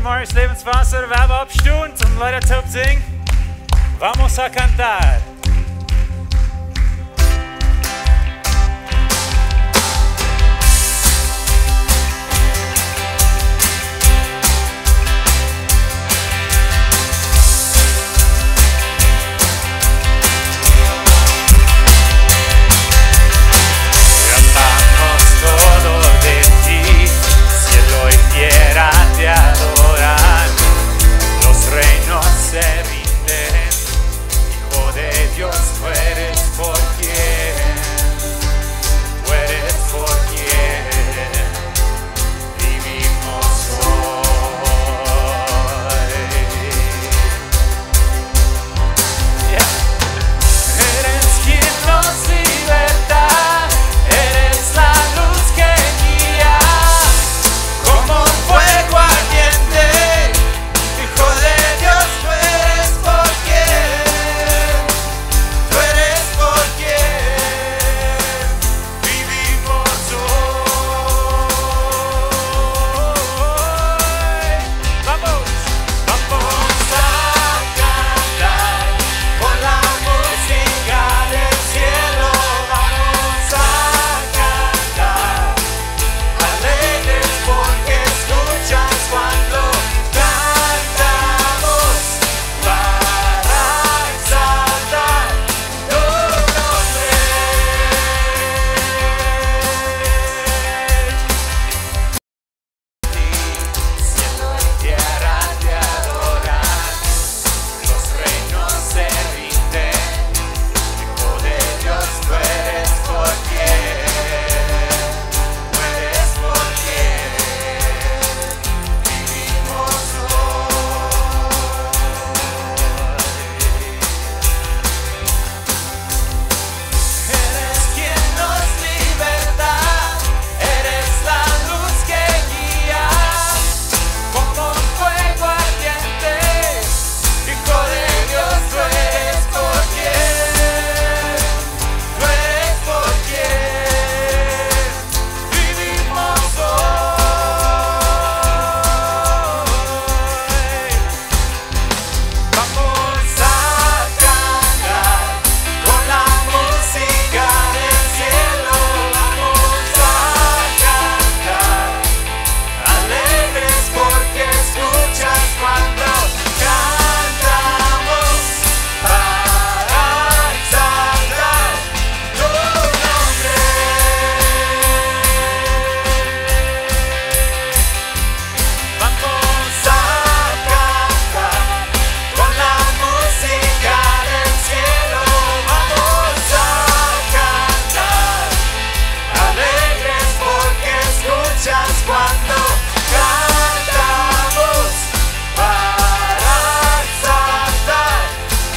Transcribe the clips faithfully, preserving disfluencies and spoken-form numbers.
Morjes Lebenswasser, wie haben oppstonen, toom Leeda toop sinjen. Vamos a cantar. Cantamos todo de ti, cielo y tierra te adoran, los reinos se rinden, Hijo de Dios, tú eres por quien, tú eres por quien vivimos hoy. Yeah. Eres quien nos liberta, eres la luz que guía, como un fuego ardiente, Hijo de Dios, tú eres por quien, tú eres por quien vivimos hoy. Vamos, vamos a cantar con la música del cielo. Vamos a cantar alegres porque escuchas cuando cantamos para exaltar tu nombre. Cielo y tierra te adoran, los reinos se rinden, Hijo de Dios, tú eres por quien, tú eres por quien vivimos hoy. Eres quien nos liberta, eres la luz que guía, como un fuego ardiente, Hijo de Dios, tú eres por quien, tú eres por quien vivimos hoy. Vamos a cantar con la música del cielo, vamos a cantar alegres porque escuchas cuando cantamos para exaltar tu nombre. Vamos a cantar con la música del cielo. Vamos a cantar alegres porque escuchas cuando cantamos para exaltar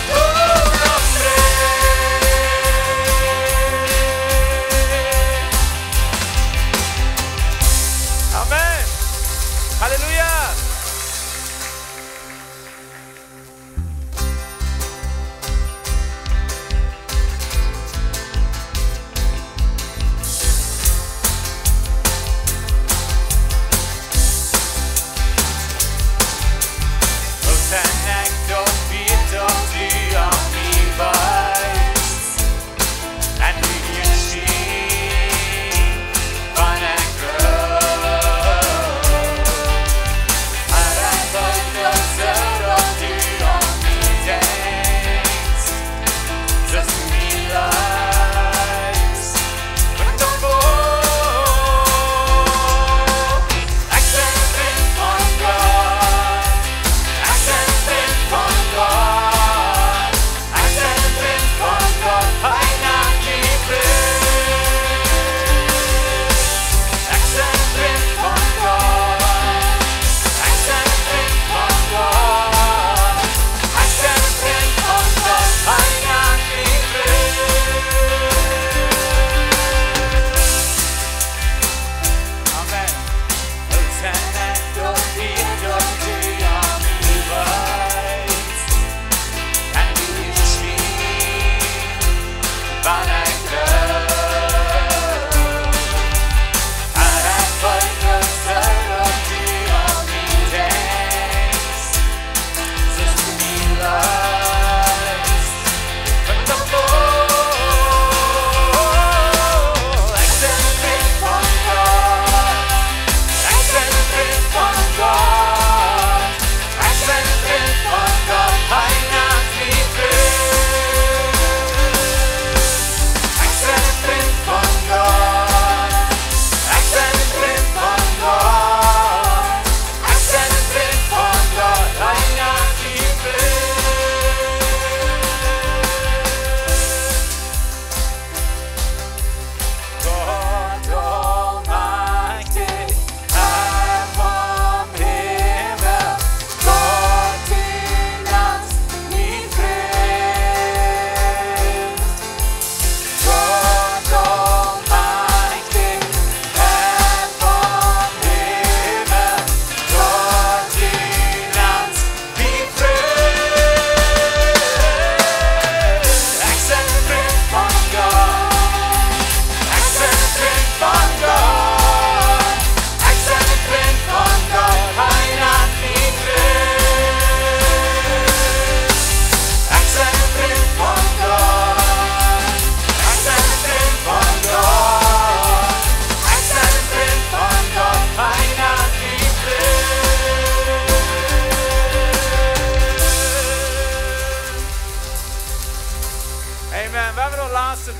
tu nombre. Amén. Aleluya.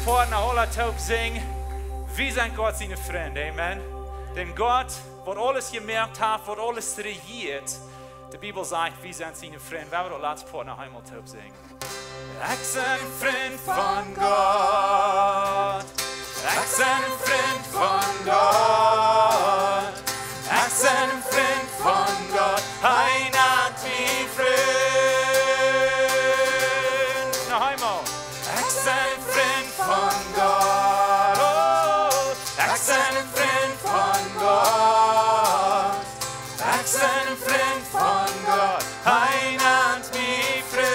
Poat noch aula toop sinjen. Wie sent Gott siene Frind. Amen. Dän Gott, waut aules jemoakt haft, waut aules rejieet. De Bibel sajcht, wie sent siene Frind. Wie woaren daut latste Poat noch eemol toop sinjen. Ekj sie een Frint von Gott. Ekj sie een Frint von Gott. Ekj sie een Frint von Gott. Hee nant mie Frint. Noch eemol. Ekj sie een Frint von Gott. Oh, ekj sie een Frint von Gott. Ekj sie een Frint von Gott. Hee nant mie Frint.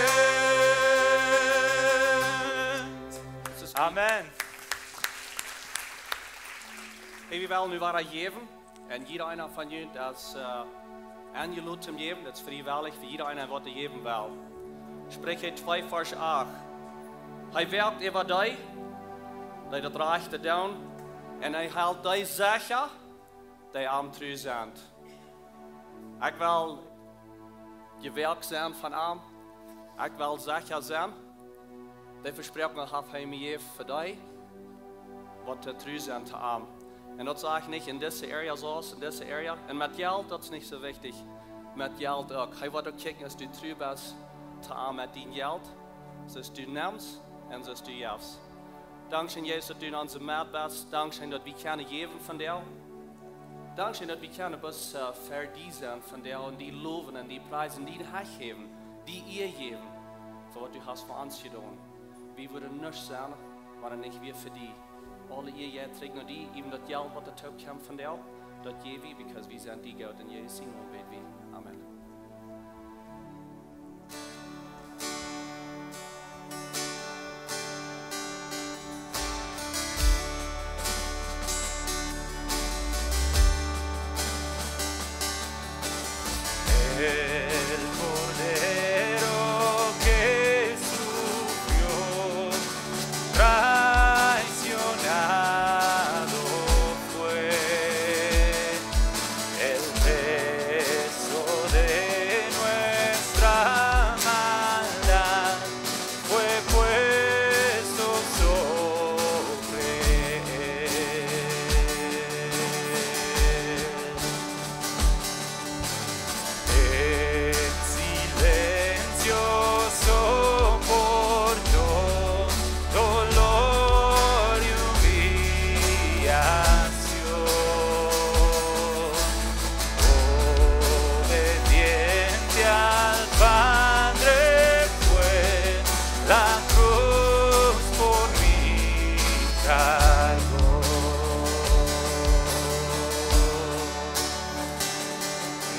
Amen. Hey, wie wellen nu wada jäwen. Un jieda eena von junt es, äh, enjelot toom jäwen. Daut es friewellich fa jieda eena, waut to jäwen well. Spricha twee, Varsch acht. Hee woakt äwa dee, dee daut Rajchte doonen. Un hee helt dee secha, dee am tru sent. Ekj well jewoakt sennen von am. Ekj well secha sennen. Dee Vespräakjunk haft hee mie jejäft fa dee, waut tru sent to am. Un daut saj ekj nich en dise area soo aus en dise area. Un met Jelt, daut es nich soo wichtich. Met Jelt uk. Hee woat uk kjikjen, aus du tru best to am met dien Jelt. Soo aus du nemst un soo aus du jefst. Dankscheen, Jesus, daut du en onse Medd best. Dankscheen, daut wie kjennen jäwen von die. Dankscheen, daut wie kjennen bloos, äh, fa die sennen von die un die lowen un die priesen, die Dank jäwen, die Ea jäwen, fa waut du hast fa ons jedonen. Wie wudden nuscht sennen, wan et nich wia fa die. Aule Ea jeit trigj no die, äwen daut Jelt, waut doatoo kjemt von die, daut jäw wie, because wie sent die goot. En Jesus sienen Nomen bäd wie. Amen. El Cordero que sufrió, traicionado fue, el peso de nuestra maldad fue puesto sobre él. En silencio soportó dolor y humillación, obediente al Padre fue, la cruz por mí cargó.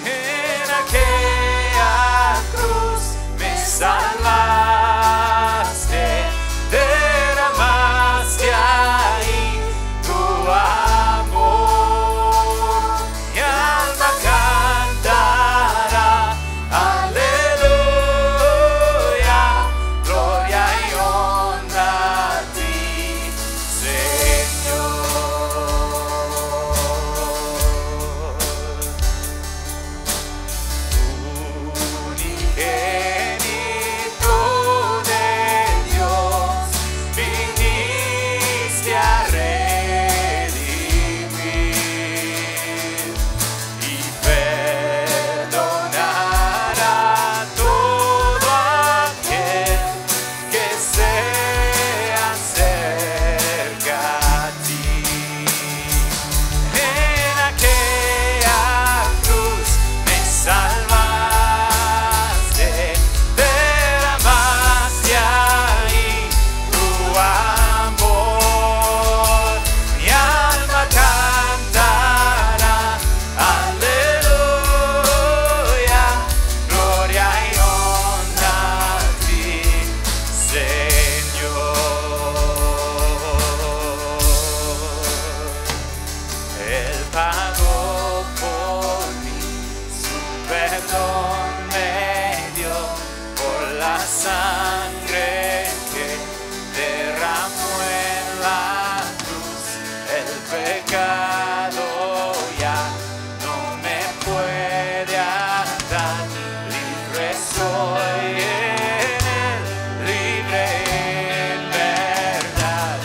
En aquella cruz me salvaste, derramaste ahí tu amor. Mi alma cantará, aleluya, gloria y honra a ti, Señor. Unigénito de Dios, viniste a redimir y perdonar a todo aquel que se acerca a ti. En aquella cruz me salvaste, derramaste ahí tu amor. Mi alma cantará, aleluya, gloria y honra a ti, Señor. Él pagó por mí, su perdón me dio, por la sangre que derramó en la cruz. El pecado ya no me puede atar, libre soy en él, libre en verdad.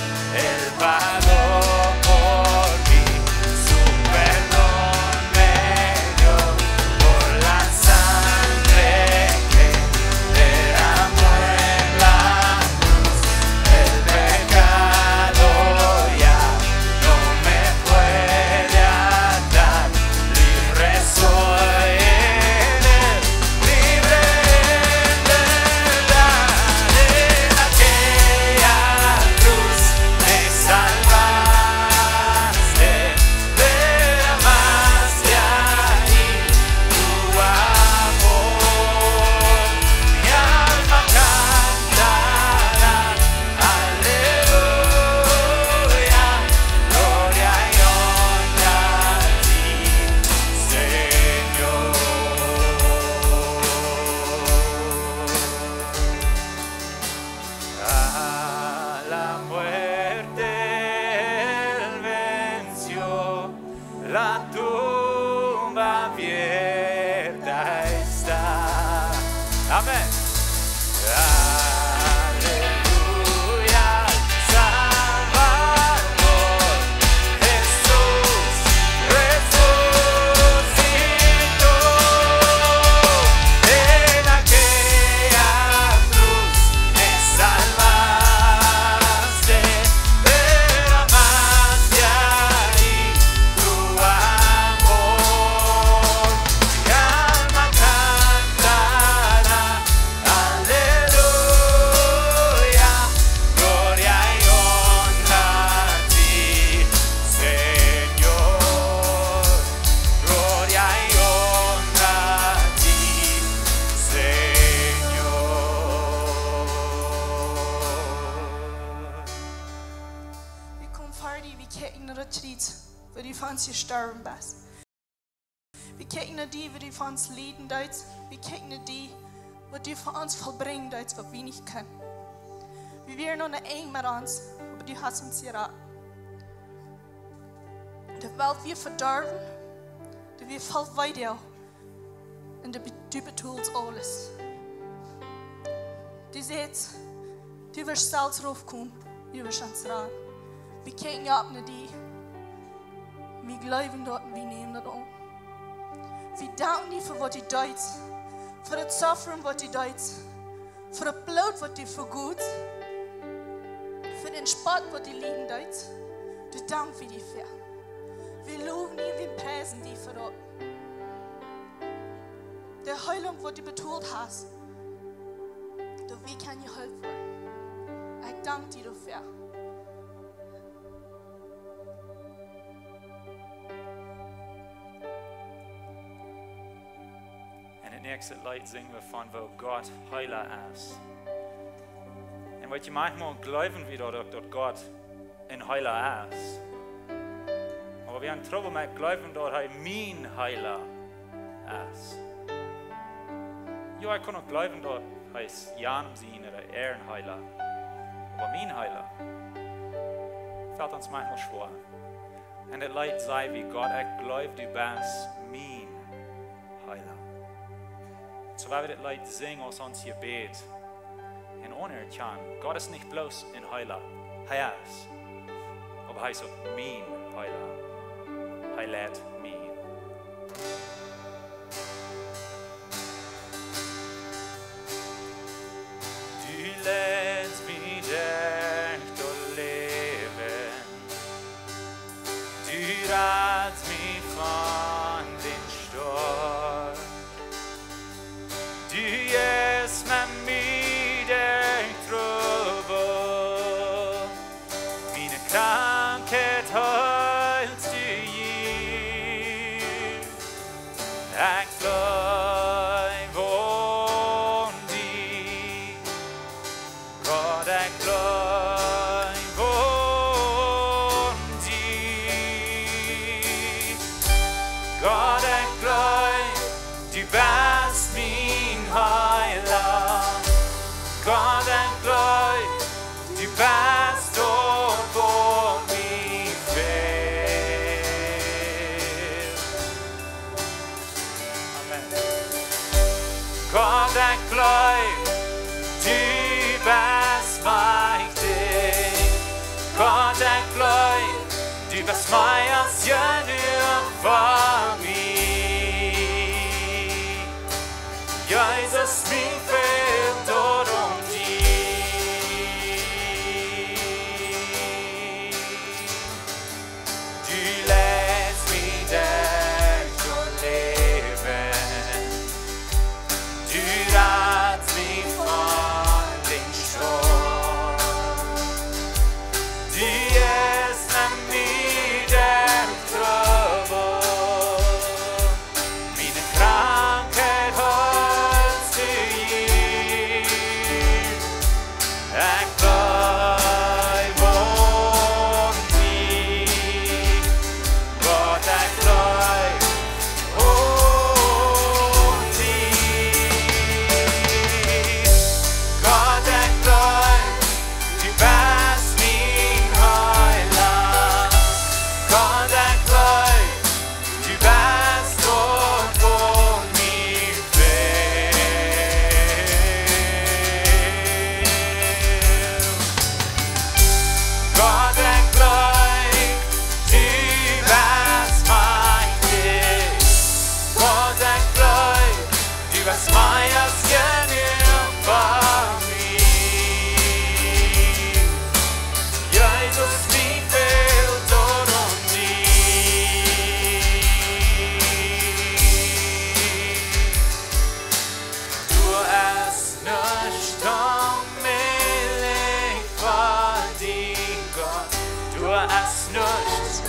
Amen. Aleluya, Salvador, Jesús resucitó. En aquella cruz me salvaste, derramaste allí tu amor. Mi alma cantará, aleluya, gloria y honra a ti, Señor, gloria y honra a ti, Señor. Wie komen ver die, wie kjikjen no daut Kjriez, wua du fa ons jestorwen best. Wie kjikjen no die, wua du fa ons lieden deetst. Wie kjikjen no die, waut du fa ons vollbrinjen deetst, waut wie nich kjennen. Wie wieren aun daut Enj met ons, oba du hast ons jerat. De Welt wia vedorwen, dee wia voll Weedoag, un du be-, du betolst aules. Du sajchst, du woascht selfst raufkomen, du woascht ons raden. Wie kjikjen opp no die. Wie jleewen daut un wie nämen daut aun. Wie danken die fa waut du deetst, fa daut Suffering waut du deetst, fa daut Bloot waut du vegootst, fa dän Spott waut du lieden deetst. Doa dank wie die fa. Wie lowen die, wie priesen die fa daut. De Heilunk waut du betolt hast, daut wie kjennen jeheelt woaren. Ekj dank die doafäa. En daut näakjste Leet sinj wie von woo Gott Heela es. Un weet jie, maunchmol jleewen wie daut uk, daut Gott een Heela es. Oba wie haben Trubbel met jleewen daut hee mien Heela es. Jo, ekj kaun uk jleewen daut hee es Jan sien ooda äaren Heela. Oba mien Heela felt ons maunchmol schwoa. En daut Leet saj wie: Gott, ekj jleew, du best mien Heela. Soo woa wie daut Leet sinjen aus ons Jebäd un aunerkjanen, Gott es nich bloos een Heela, hee es, oba hee es uk mien Heela. Hee leit mie. Du leitst mie derch daut Läwen. Du ratst mie von dän Storm. Du jeist mie Moot, Trubbel. Miene Krankheit heelst du hia. Ekj jleew aun die.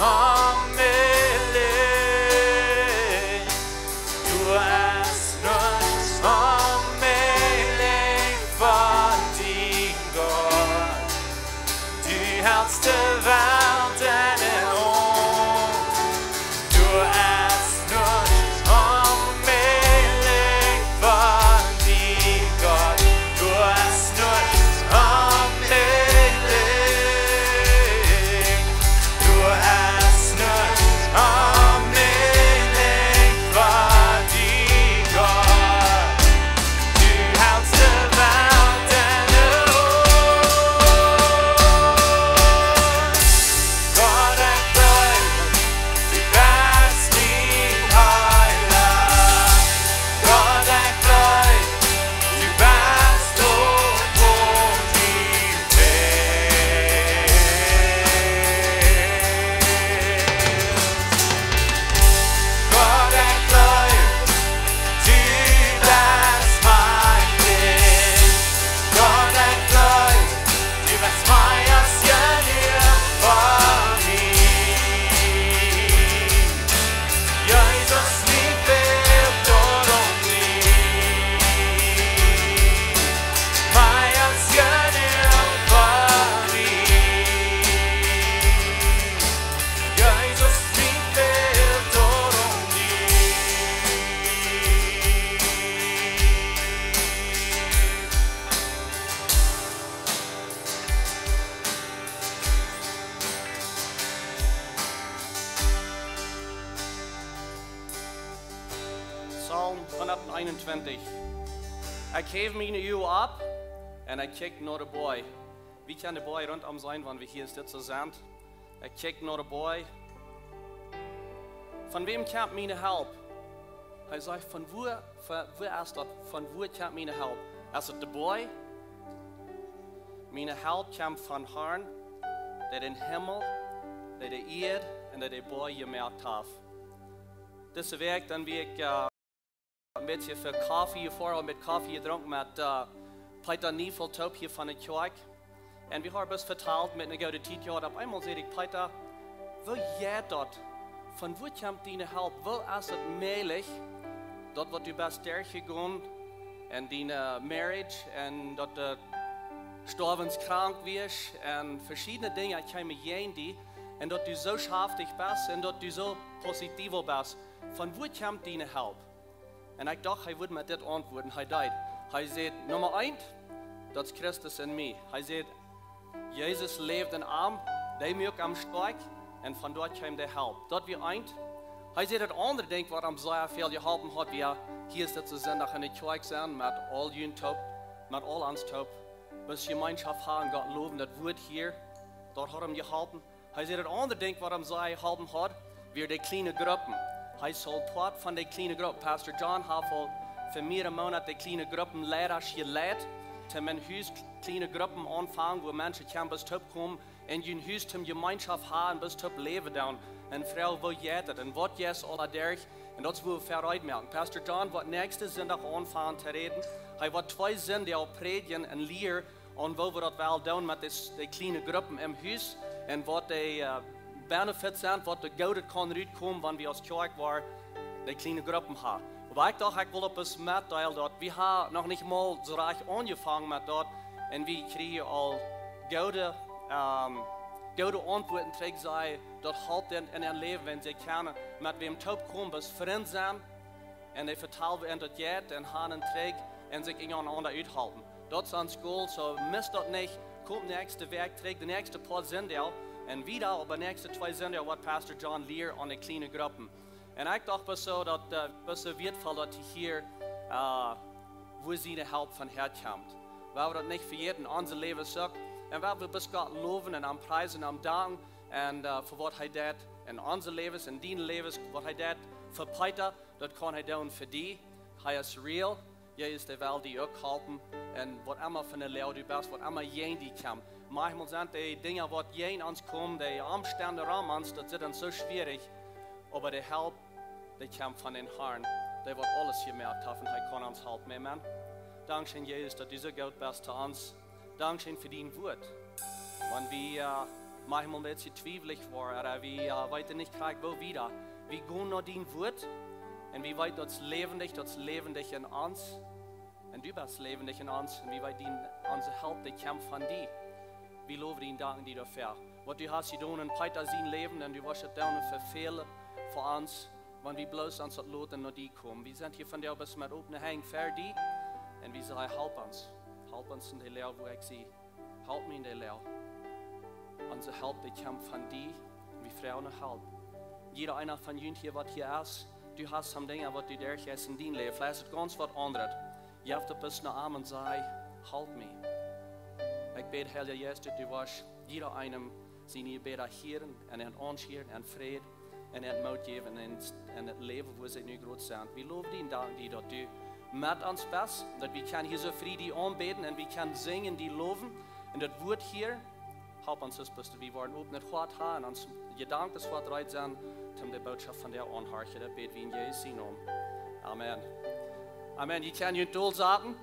onmäajlich. Doa es nuscht onmäajlich fa dän Gott. Du helst de Welt en de Haunt. Doa es nuscht onmäajlich fa dän Gott. Doa es nuscht onmäajlich. Doa es nuscht onmäajlich fa dän Gott. Du helst de Welt en de Haunt. Gott, ekj jleew, du best mien Heela. Gott, ekj jleew, du best doa, wua ekj sie. Gott, ekj jleew, du best mien Heela. Gott, ekj jleew, du best mea aus jenuach fa mie. Jesus, mie fält doarom nich. Mea aus jenuach fa mie. Jesus, mie fält doarom nich. Psalm hundat eenuntwintich. Ekj häw miene Uagen opp un ekj kjikj no de Boaj. Wie kjennen de Boaj runtom seenen, wan wie hia en dit Sitz sent. Ekj kjikj no de Boaj. Von wäm kjemt miene Help? Hee sajcht, von wua, von wua es daut? Von wua kjemt miene Help? Es et de Boaj? Miene Help kjemt von Harn, dee dän Himmel, dee de Ieed un dee de Boaj jemoakt haft. Dise Wäakj dan wia ekj, äh, een bät fa Koffe hia ver, met Koffe jedrunken met, äh, Peter Niefeld toop hia von de Kjoakj. Un wie haben ons vetalt met eene goode Tiet jehaut. Opp eemol säd ekj: Peter, woo jeit daut? Von wua kjemt diene Help? Woo es et mäajlich, daut waut du best derchjegonen en diene Marriage un daut du stoawenskrank wieescht un veschiedne Dinja kjeemen jäajen die un daut du soo schaftich best un daut du soo positivo best? Von wua kjemt diene Help? Un ekj docht, hee wudd mie dit auntwuaden. Hee deed. Hee säd: Numma eent, daut es Christus en mie. Hee säd, Jesus läft en am, dee moakt am stoakj, un von doa kjeem de Help. Daut wia eent. Hee säd, daut aundre Dinkj, waut am sea väl jeholpen haud, wia, hia es dit Sindach en de Kjoakj sennen, met aul junt toop, met aul ons toop, bloos Jemeenschoft haben, Gott lowen, daut Wuat hia, daut haud am jeholpen. Hee säd, daut aundre Dinkj, waut am sea jeholpen haud, wia de kjliene Gruppen. Hee saul Poat von de kjliene Gruppen. Pastor John haft aul fa mearere Moonaten de kjliene Gruppen Leida jeleit, toom en Hus kjliene Gruppen aunfangen, wua Menschen kjennen bloos toopkomen, en jun Hus toom Jemeenschoft haben, bloos toop läwen doonen. Un froagen, woo jeit et? Un waut jeit aula derch? Un daut es, wua wie verut moaken. Pastor John woat näakjsten Sindach aunfangen to räden. Hee woat twee Sindach prädjen un lieren, un woo wie daut wellen doonen met de, de kjliene Gruppen em Hus un waut de, äh, Benefits sent, waut de Goodet kaun rutkomen, wan wie aus Kjoakj woaren de kjliene Gruppen haben. Oba ekj docht, ekj well opp ons metdeelen, daut wie haben noch nich mol soo rajcht aunjefongen met daut un wie kjrieen aul goode, ähm, goode Auntwuaden trigj, saj, daut halpt an en äa Läwen, wan see kjennen met wäm toopkomen, waut Frind sent, un dee vetalen, woo daut jeit, un han en trigj, un sikj unjarenaunda uthalpen. Daut es ons Goal, soo misst daut nich. Komt näakjste Wäakj trigj, de näakjste poa Sindach, un wieda, oba de näakjste twee Sindach, waut Pastor John lieren aun de kjliene Gruppen. Un ekj docht, waut soo daut, äh, waut soo wieetvoll daut hia, äh, wua siene Help von häakjemt. Wie woaren daut nich vejäten, onse Läwes uk. Un wie woaren bloos Gott lowen un am priesen un am danken. Un, äh, fa waut hee deit en onse Läwes, en diene Läwes, waut hee deit fa Peter, daut kaun hee doonen fa die. Hee es real. Hee es dee, well die uk halpen. Un waut emma fa eene Loag du best, waut emma jäajen die kjemt. Maunchmol sent de Dinja, waut jäajen ons komen, de Omstend rom ons, daut es dan soo schwierich. Oba de Help, dee kjemt von dän Harn, dee waut aules jemoakt haft un hee kaun ons halpen. Amen. Dankscheen, Jesus, daut du soo goot best to ons. Dankscheen fa dien Wuat. Wan wie, äh, Maunchmol een bät twiewelkjrich woaren, ooda wie, äh, weeten nich krakjt woo wieda. Wie gonen no dien Wuat un wie weeten, daut es läwendich, daut es läwendich en ons. Un du best läwendich en ons un wie weeten, onse Help, dee kjemt von die. Wie lowen die un danken die doafäa. Waut du hast jedonen en Petrus sien Läwen un du woascht daut doonen fa väle, fa ons, wan wie bloos ons daut loten no die komen. Wie sent hia vondoag bloos met opne Henj fa die un wie sajen: Help ons. Help ons en de Loag, wua ekj sie. Help mie en de Loag. Onse Help, dee kjemt von die. Wie froagen no Help. Jieda eena von junt hia, waut hia es, du hast some Dinja, waut du derchjeist en dien Läwen. Veleicht es et gaunz waut aundret. Jeff daut bloos no am un saj: Help mie. Ekj bäd, Heilja Jeist, daut du woascht jieda eenem siene Jebäda hieren un an aunschieren un Fräd un an Moot jäwen un en daut Läwen, wua see nu groot sent. Wie lowen die un danken die, daut du met ons best, daut wie kjennen hia soo frie die aunbäden un wie kjennen sinjen, die lowen un daut Wuat hieren. Help ons, daut wie woaren opnet Hoat haben un onse Jedanken waut reed sent, om de Bootschoft vondoag auntohorchen. Daut bäd wie en Jesus sienen Nomen. Amen. Amen. Jie kjennen junt dol saten.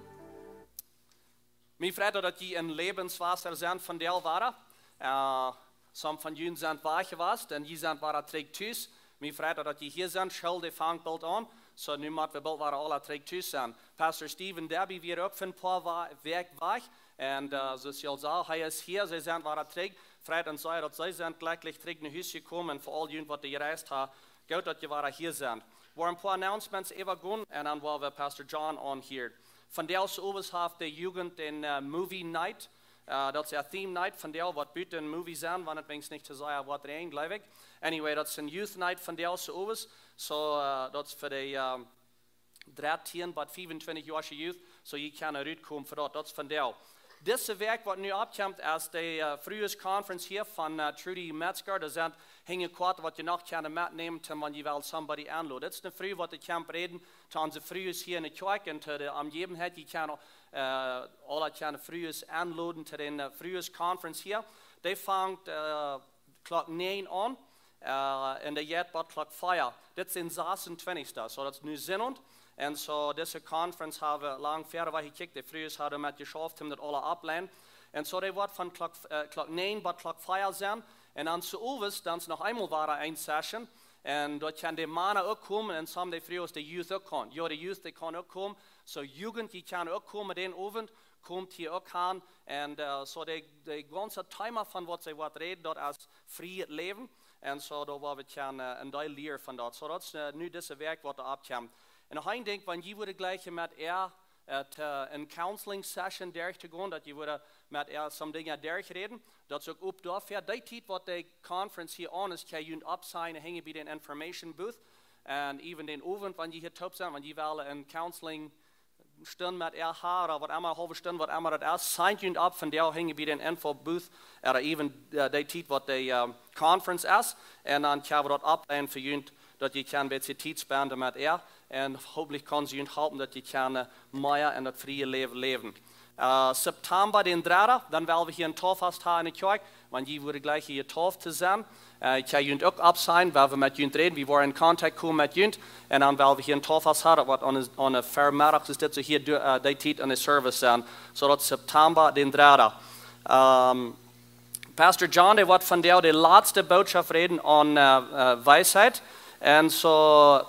Mie freit daut, daut jie en Läwenswota sent vondoag wada. Äh, some von junt sent wajch jewast un jie sent wada trigj tus. Mie freit daut, daut jie hia sent. School, dee fangt boolt aun. So, nu motten wie boolt wada aula trigj tus sennen. Pastor Steven Debbie wia uk fa een poa Wa-, Wäakj wajch. Un, äh, soo aus jie aul sagen, hee es hia, see sent wada trigj. Freit ons sea, daut see sent jlekjlich trigj no Hus jekomen un fa aul junt, waut jereist haben, goot, daut jie wada hia sent. Wie woaren een poa Announcements äwagonen un dan woa wie Pastor John aunhieren. Vondoag owes haft de Jugend een, äh, Movie Night. Äh, daut es een Theme Night vondoag, woat buten Movie sennen, wan et weens nich too sea woat räajnen, jleew ekj. Anyway, daut es een Youth Night vondoag owes. So, äh, daut es fa de, äh, dartieen bat fiefuntwintich Joa Youth, so jie kjennen rutkomen fa daut, daut es vondoag. Dise Wäakj, waut nu oppkjemt, es de, äh, Frues Conference hia von, äh, Trudy Metzger. Doa sent Henj kort, waut jie noch kjennen metnämen, toom wan jie well somebody enloden. Dit es eene Fru, waut dee kjemt räden to onse Frues hia en de Kjoakj un to de Omjäwenheit. Jie kjennen, äh, aule kjennen Frues enloden to dän, äh, Frues Conference hia. Dee fangt, äh, Klock näajen aun, äh, un dee jeit bat Klock vea. Dit es dän sasuntwintichsten, so daut es nu Sinnowent. Un so, dise Conference hab wie lang verwoat jekjikjt. De Frues haben met jeschauft, om daut aula opptoleien. Un so, dee woat von Klock, äh, Klock näajen bat Klock vea sennen. Un dan soo owes, dan es noch eemol wada eene Session. Un doa kjennen de Mana uk komen un some de Frues, de Youth uk komen. Jo, de Youth, dee kjennen uk komen. So, Jugend, jie kjennen uk komen dän Owent. Komt hia uk aun. Un, äh, so, de, de gaunze Thema von waut see woat räden, daut es frieet Läwen. Un so, doa woa wie kjennen, äh, een Deel lieren von daut. So, daut es, äh, nu dise Wäakj, waut doa oppkjemt. Un noch een Dinkj, wan jie wudden jlikjen met äa, äh, to, äh, eene Counseling Session derchtogonen, daut jie wudden met äa some Dinja derchräden, daut es uk op doafäa, dee Tiet, waut de Conference hia aun es, kjenn jie junt oppsignen, hinjen bie dän Information Booth. Un even dän Owent, wan jie hia toop sent, wan jie wellen eene Counseling Stund met äa haben, ooda waut emma, haulwe Stund, waut emma daut es, signt junt opp, vondoag hinjen bie dän Info Booth, ooda even, äh, dee Tiet, waut de, äh, Conference es, un dan kjenn wie daut oppleien fa junt, daut jie kjennen een bät Tiet spenden met äa, un hopentlich kjennen see junt halpen, daut jie kjennen, äh, mea en daut friee Läwen läwen. Äh, September dän dredden, dan well wie hia een Tauffast haben en de Kjoakj, wan jie wudden jlikjen hia Tauft to sennen. Äh, ekj ha junt uk oppsajcht, woa wie met junt räden, wie woaren en Kontakt komen met junt. Un dan well wie hia een Tauffast haben, waut aun de, aun de Vemeddach es, dit soo hia, äh, dee Tiet aun de Service sennen. So daut September dän dredden. Ähm, Pastor John, dee woat vondoag de latste Bootschoft räden aun, äh, äh, Weisheit. Un so,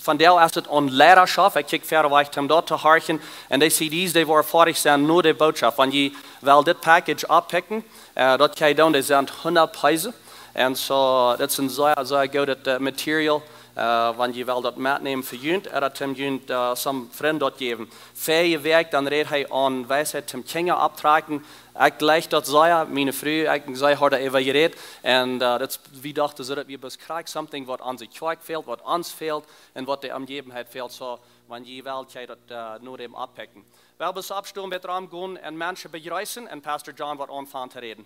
vondoag es et aun Leidaschoft. Ekj kjikj verwoat, om daut to horchen. Un de C Ds, dee woaren foadich sennen no de Bootschoft. Wan jie well dit Package oppikjen, äh, daut kjenn jie doonen, dee sent hundat Peso. Un so, daut es een sea, sea goodet, äh, Material, äh, wan jie well daut metnämen fa junt, ooda daut junt, äh, some Frind daut jäwen. Väaje Wäakj, dan räd hee aun Weisheit toom Kjinja opptrakjen. Ekj jlikj daut sea, miene Fru, ekj, see haud doaräwa jerät. Un, äh, daut, wie dochten, soo daut wia bloos krakjt something, waut onse Kjoakj fält, waut ons fält, un waut de Omjäwenheit fält. So, wan jie well, kjenn jie daut, äh, no däm oppikjen. Well wie oppstonen, bät rom gonen un Menschen bejreessen, un Pastor John woat aunfangen to räden.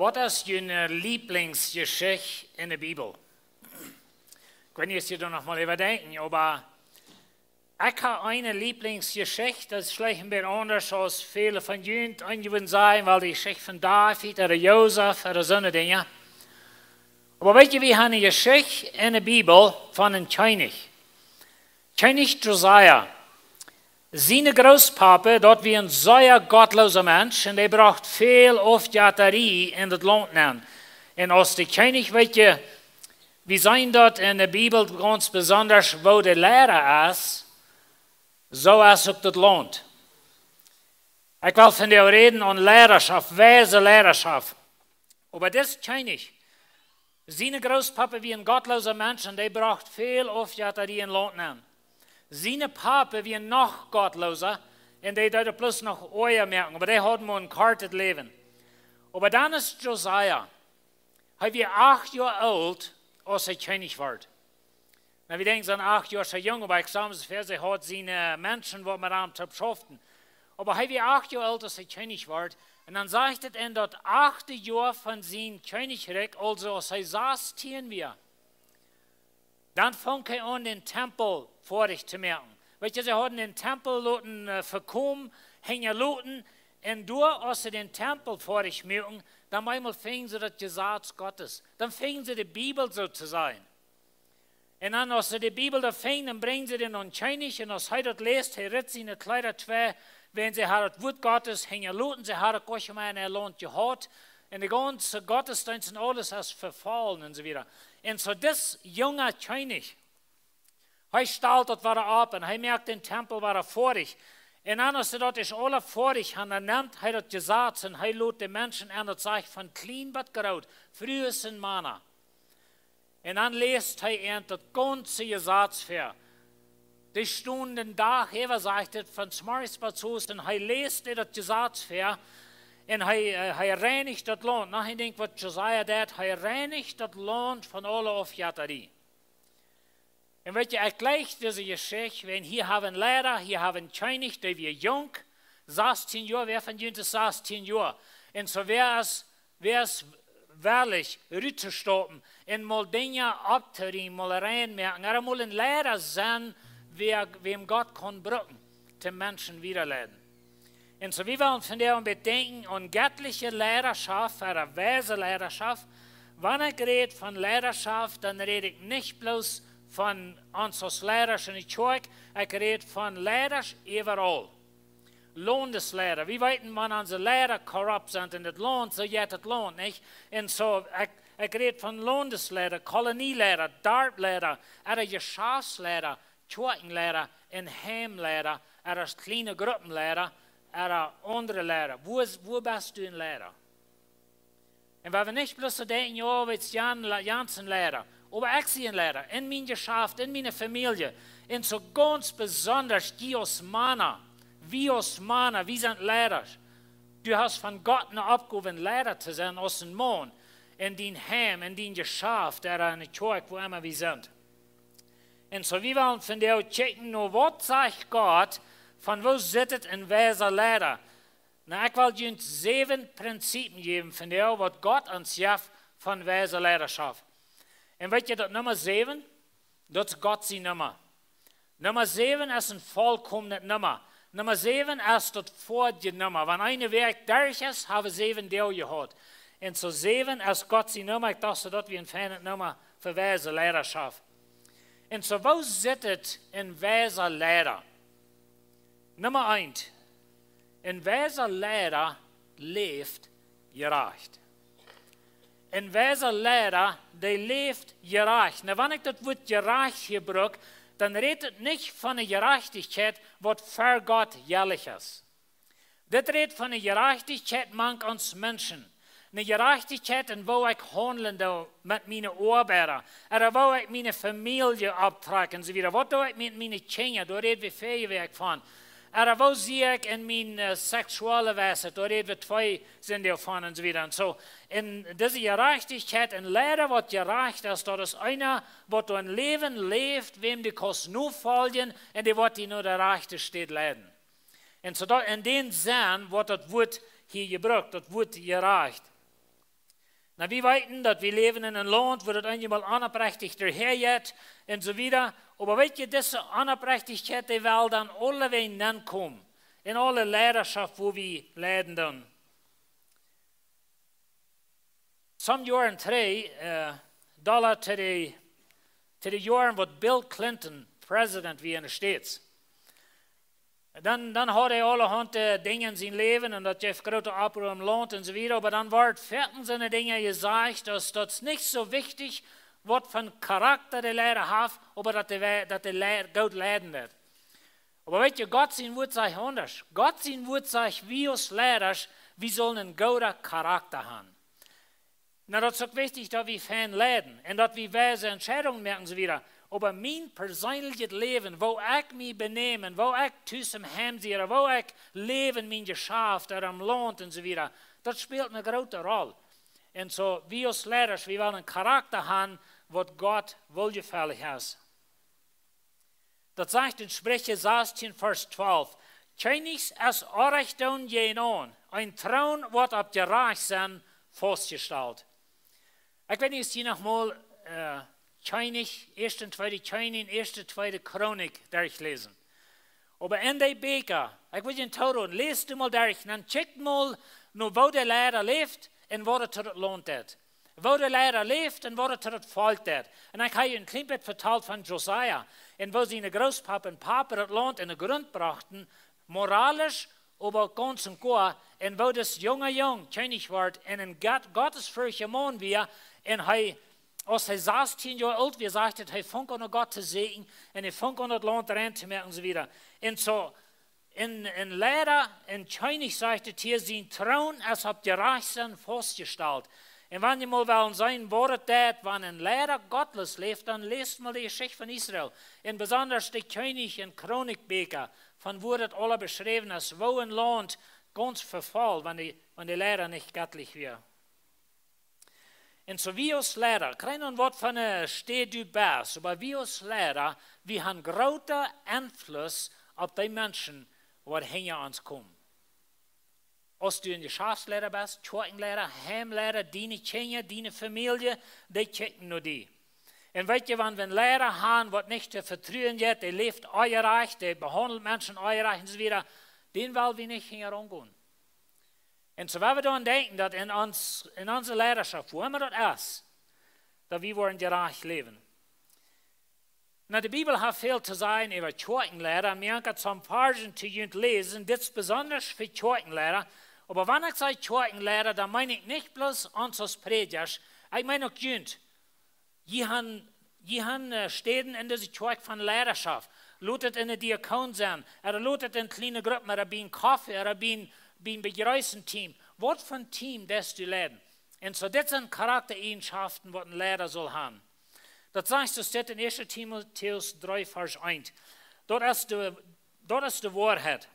Waut es june Lieblingsjeschicht enne Bibel? Ekj weet nich, aus jie doa noch mol äwa denkjen, oba ekj hab eene Lieblingsjeschicht, daut es veleicht een bät aundasch aus väle von junt. Eenje wudden sajen, well, de Jeschicht von David ooda Josef ooda soone Dinja. Oba weet jie, wie haben eene Jeschicht enne Bibel von eenen Kjennich. Kjennich Josia. Siene Grootpapa, daut wia een sea gottloosa Mensch un dee brocht väl Aufjettarie en daut Launt nenn. Un aus de Kjennich, weet jie, wie seenen daut enne Bibel gaunz besondasch, woo de Leida es, soo es uk daut Launt. Ekj well vondoag räden aun Leidaschoft, weise Leidaschoft. Oba dis Kjennich, siene Grootpapa wia een gottloosa Mensch un dee brocht väl Aufjettarie en daut Launt nenn. Siene Papa wia noch gottloosa un dee deed bloos noch oaja moaken, oba dee haud mau een kortet Läwen. Oba dan es Josia, hee wia acht Joa oolt, aus hee Kjennich wort. Nu, wie denkjen, sent acht Joa soo jung, oba ekj stal mie soo väa, hee haud siene Menschen, waut met am toop schauften. Oba hee wia acht Joa oolt, aus hee Kjennich wort. Un dan sajcht et en daut achte Joa von sien Kjennichrikj, aulsoo aus hee sastieen wia, dan funk hee aun, dän Tempel foadich to moaken. Weet jie, see hauden dän Tempel loten, äh, vekomen, hinjaloten. Un doa, aus see dän Tempel foadich muaken, dan eemol fungen see daut Jesaz Gottes. Dan fungen see de Bibel, soo to sajen. Un dan, aus see de Bibel doa fungen, dan brinjen see dän aun dän Kjennich. Un aus hee daut läst, hee rit siene Kjleeda twei, wiels see haud daut Wuat Gottes hinjaloten, see haud daut Gott em Launt jehaut. Un de gaunze Gottesdeenst un aules es vefollen un soo wieda. Un soo dis junga Kjennich, hee stalt daut wada opp un hee moakt dän Tempel wada foadich. Un dan, aus see daut es aules foadich haud, dan nemt hee daut Jesaz un hee lot de Menschen en, daut sajcht von kjlien bat groot, Frues un Mana. Un dan läst hee an daut gaunze Jesaz väa. Dee stunden dän Dach äwa, sajcht et, von zemorjes bat zeowes, un hee läst an daut Jesaz väa. Un hee, äh, hee reinicht daut Launt. Nu, ekj denkj, waut Josia deed, hee reinicht daut Launt von aule Aufjettarie. Un weet jie, ekj jleich dise Jeschicht, wiels hia hab wie eenen Leida, hia hab wie eenen Kjennich, dee wia junk, sastieen Joa, wäa von junt es sastieen Joa? Un soo, wäa es, wäa es wellich, rut to stoppen un mol Dinja opptorieemen, mol rein moaken, ooda mol een Leida sennen, wäa, wäm Gott kaun brucken, de Menschen wieda leiden. Un soo, wie wellen vondoag een bät denkjen aun gettliche Leidaschoft, ooda weise Leidaschoft. Wan ekj räd von Leidaschoft, dan räd ekj nich bloos von ons aus Leidasch enne Kjoakj, ekj räd von Leidasch äwaraul. Laundesleida. Wie weeten, wan onse Leida korrupt sent en daut Launt, soo jeit daut Launt, nich? Un soo, ekj, ekj räd von Laundesleida, Kolonieleida, Darpleida, ooda Jeschaftsleida, Kjoakjenleida, un Heimleida, ooda kjliene Gruppenleida, ooda aundre Leida. Wua es, wua best du een Leida? Un wie wellen nich bloos soo denkjen, jo, wie sent Jan-, Jansen Leida. Oba ekj sie een Leida en mien Jeschaft, en miene Famielje. Un soo gaunz besondasch dee aus Mana. Wie aus Mana, wie sent Leidasch. Du hast von Gott eene Oppgow, een Leida to sennen, aus een Maun. En dien Heim, en dien Jeschaft, ooda enne Kjoakj, wua emma wie sent. Un soo, wie wellen vondoag kjikjen no, waut sajcht Gott, von woo sitt et een weisa Leida? Nu, ekj well junt säwen Prinzipien jäwen vondoag, waut Gott ons jeft von weise Leidaschoft. Un weet jie daut Numma säwen? Daut es Gott sien Numma. Numma säwen es een volkomnet Numma. Numma säwen es daut foadje Numma. Wan eene Wäakj derch es, hab wie säwen Doag jehaut. Un soo säwen es Gott sien Numma. Ekj docht soo, daut wia een feinet Numma fa weise Leidaschoft. Un soo, woo sitt et een weisa Leida? Numma eent. Een weisa Leida läft jerajcht. Een weisa Leida, dee läft jerajcht. Nu, wan ekj daut Wuat jerajcht hia bruck, dan rät et nich von eene Jerajchtichkjeit, waut ver Gott jellich es. Dit rät von eene Jerajchtichkjeit mank ons Menschen. Eene Jerajchtichkjeit en woo ekj haundlen doo met miene Oabeida, ooda woo ekj miene Famielje opptrakj un soo wieda. Waut doo ekj met miene Kjinja? Doa räd wie väl Wäakj von. Ooda woo sie ekj en mien, äh, seksuelle Weisheit? Doa räd wie twee Sindach von un soo wieda. Un soo, en dise Jerajchtichkjeit, een Leida waut jerajcht es, daut es eena waut een Läwen läft, wäm du kaust nofoljen un dee woat die no de rajchte Städ leiden. Un soo daut, en dän Senn woat daut Wuat hia jebrukt, daut Wuat jerajcht. Nu, wie weeten, daut wie läwen en een Launt, wua daut eenjemol onopprechtich doahan jeit un soo wieda. Oba weet jie, dise Onopprechtichkjeit, dee well dan aulewäajen nenkomen. En aule Leidaschoft, wua wie leiden dan. Some Joaren trigj, äh, dolla to de, to de Joaren, wua Bill Clinton President wia en de States. Dan, dan haud hee aulahaunt, äh, Dinja en sien Läwen un daut jeef groote Opprua em Launt un soo wieda. Oba dan worden foaken soone Dinja jesajcht, daut, daut es nich soo wichtich, waut fa een Charakta de Leida haft, oba daut dee, daut dee Leida goot leiden deit. Oba weet jie, Gott sien Wuat sajcht aundasch. Gott sien Wuat sajcht, wie aus Leidasch, wie sellen een gooden Charakta haben. Nu, daut es uk wichtich, daut wie fein leiden un daut wie weise Entscheidungen moaken un soo wieda. Oba mien perseenlichet Läwen, woo ekj mie benäm, woo ekj tus em Heim sie, woo ekj läw en mien Jeschaft, ooda em Launt un soo wieda, daut spält eene groote Roll. Un soo, wie aus Leidasch, wie wellen een Charakta haben, waut Gott woljefällich es. Daut sajcht en Spricha sastieen, Varsch twalf: Kjennichs es Orrajcht doonen jäajenaun, een Troon woat opp Jerajcht sennen faustjestalt. Ekj weet nich, aus jie noch mol, äh, Kjennich, ieeschte un tweede Kjennich, ieeschte, tweede Chronik derchläsen. Oba en de Bieekja, ekj well junt tooroden, läst du mol derch, dan kjikj mol no woo de Leida läft un woo daut to daut Launt deit. Woo de Leida läft un woo daut to daut Volkj deit. Un ekj hab junt een kjlien bät vetalt von Josia. Un woo siene Grootpapa un Papa daut Launt en de Grunt brochten, moralisch, oba gaunz un goa. Un woo dis junga Jung Kjennich wort un een Gott, gottesfürchtja Maun wia. Un hee, aus hee sastieen Joa oolt wia, sajcht et, hee funk aun no Gott to sieekjen un hee funk aun daut Launt rein to moaken un soo wieda. Un soo, een, een Leida, een Kjennich, sajcht et hia, sien Troon es opp Jerajcht sennen faustjestalt. Un wan jie mol wellen seenen, woo daut deit, wan een Leida gottloos läft, dan läst mol de Jeschicht von Israel. Un besondasch de Kjennich- un Chronikbieekja, von wua daut aula beschräwen es, woo een Launt gaunz vefoll, wan de, wan de Leida nich gottlich wia. Un soo wie aus Leida, kjeen aun waut fa eene Städ du best, oba wie aus Leida, wie haben grooten Enfluss opp dee Menschen, waut hinja ons komen. Aus du een Jeschaftsleida best, Kjoakjenleida, Heimleida, diene Kjinja, diene Famielje, dee kjikjen no die. Un weet jie, wan wie een Leida haben, waut nich to vetruen es, dee läft onjerajcht, dee behaundelt Menschen onjerajcht un soo wieda, dän well wie nich hinjaraun gonen. Un soo, wan wie dan denkjen, daut en ons, en onse Leidaschoft, wua emma daut es, daut wie woaren jerajcht läwen. Nu, de Bibel haft väl to sajen äwa Kjoakjenleida. Mie haft daut soone Varschen to junt läsen, dit es besondasch fa Kjoakjenleida. Oba wan ekj saj Kjoakjenleida, dan meen ekj nich bloos ons aus Prädjasch. Ekj meen uk junt. Jie haben, jie haben, äh, Städen en dise Kjoakj von Leidaschoft. Lot et en de Diakon sennen, ooda lot et en kjliene Gruppen, ooda bie een Koffie, ooda bie een, bie een Bejreessen-Team. Waut fa een Team deist du leiden? Un soo, dit sent Charaktaeijenschaften, waut een Leida saul haben. Daut sajcht, soo steit en ieeschte Timotäus dree, Varsch eent. Daut es de, daut es de Woarheit.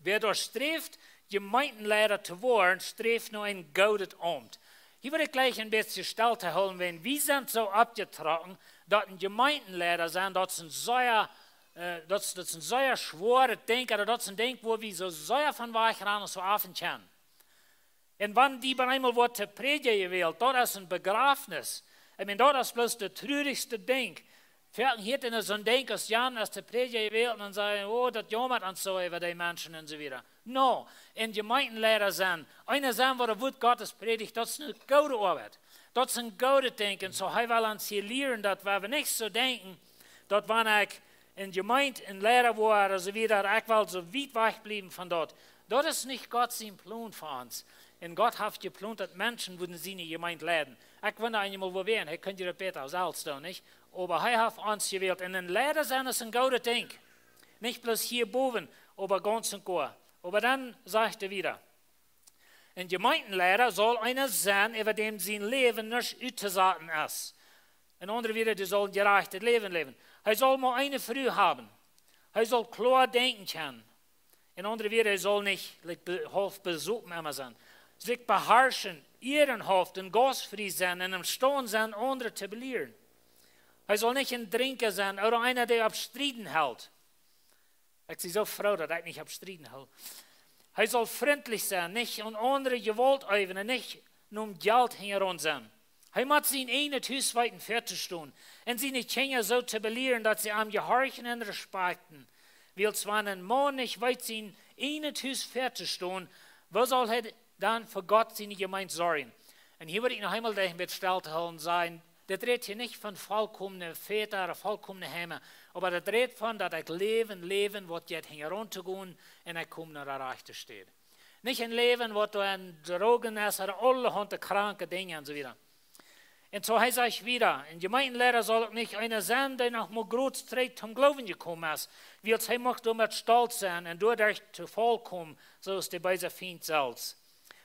Wäa doa sträft, Jemeentenleida to woaren, sträft no een goodet Aumt. Hia well ekj jlikj een bät stell to hoolen, wan wie sent soo oppjetrocken, daut een Jemeentenleida sennen, daut es een sea, äh, daut es, daut es een sea schwoaret Dinkj, ooda daut es een Dinkj, wua wie soo sea von wajch rannen, soo oft kjennen. Un wan die bie eemol woat to Prädja jewält, daut es een Bejrafnis. Ekj meen, daut es bloos daut trurichste Dinkj. Foaken hieet eena soon Dinkj aus Jan es to Prädja jewält un dan sajen: "Oh, daut jaumat ons soo äwa dee Menschen" un soo wieda. No, een Jemeentenleida sennen, eena sennen, waut daut Wuat Gottes prädicht, daut es eene goode Oabeit. Daut es een goodet Dinkj. Un soo, hee well ons hia lieren, daut wie nich soo denkjen, daut wan ekj en Jemeent, en Leida woa, ooda soo wieda, ekj well soo wiet wajch bliewen von daut. Daut es nich Gott sien Plon fa ons. Un Gott haft jeplont, daut Menschen wudden siene Jemeent leiden. Ekj wunda eemol, woo wie, hee kunn daut bäta selfst doonen, nich? Oba hee haft ons jewält. Un een Leida sennen es een goodet Dinkj. Nich bloos hia bowen, oba gaunz un goa. Oba dan sajcht hee wieda: Een Jemeentenleida saul eena sennen, äwa däm sien Läwen nuscht uttosaten es. En aundre Wieed, dee saul een jerajchtet Läwen läwen. Hee saul mau eene Fru haben. Hee saul kloa denkjen kjennen. En aundre Wieed, hee saul nich, like, be-, haulf besopen emma sennen. Sikj beharschen, ieerenhauft un gaustfrie sennen un emstaund sennen, aundre to belieren. Hee saul nich een Drinkja sennen, ooda eena, dee opp Strieden helt. Ekj sie soo froo, daut ekj nich opp Strieden hool. Hee saul frintlich sennen, nich aun aundre Jewault äwen un nich nom Jelt hinjaraun sennen. Hee mott sien eejnet Hus weeten väatostonen un siene Kjinja soo to belieren, daut see am jehorchen un respekten. Wiels wan een Maun nich weet sien eejnet Hus väatostonen, woo saul hee dan fa Gott siene Jemeent sorjen? Un hia wudd ekj noch eemol derch een bät stell to hoolen sennen. Dit rät hia nich von volkomne Väta ooda volkomne Heime, oba dit rät von daut ekj läwen, läwen, waut jeit hinjaraun to gonen un ekj kom no de rajchte Städ. Nich een Läwen, waut doa en Drogen es, ooda aulahaunt kranke Dinja un soo wieda. Un soo hee sajcht wieda, een Jemeentenleida saul uk nich eena sennen, dee noch mau groots trigj toom Gloowen jekomen es, wiels hee mucht doamet stolt sennen un doaderch to Faul komen, soo aus de beese Fient selfst.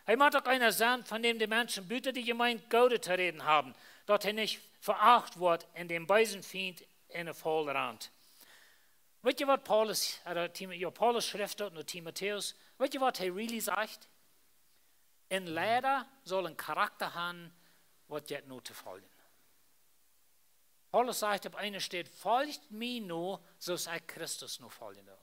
Hee mott uk eena sennen, von däm de Menschen buta de Jemeent Goodet to räden haben, daut hee nich veacht woat un däm beesen Fient enne Faul rant. Weet jie, waut Paulus, äh, Tim-, jo, Paulus schrift daut no Timotäus? Weet jie, waut hee really sajcht? Een Leida saul een Charakta haben, waut jeit notofoljen. Paulus sajcht opp eene Städ: "Folcht mie no, soo aus ekj Christus nofoljen doo."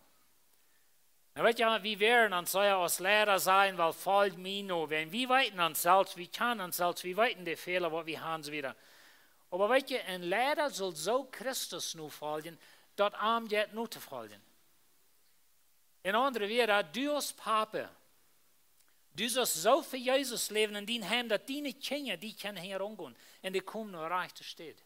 Nu weet jie, wie wieren ons sea aus Leida sajen, well, "Folj mie no." Wan wie weeten ons selfst, wie kjanen ons selfst, wie weeten de Fäla, waut wie haben, soo wieda. Oba weet jie, een Leida saul soo Christus nofoljen, daut am jeit notofoljen. En aundre Wieed, du aus Papa, du saust soo fa Jesus läwen en dien Heim, daut diene Kjinja die kjennen hinjaraun gonen un dee komen no de rajchte Städ.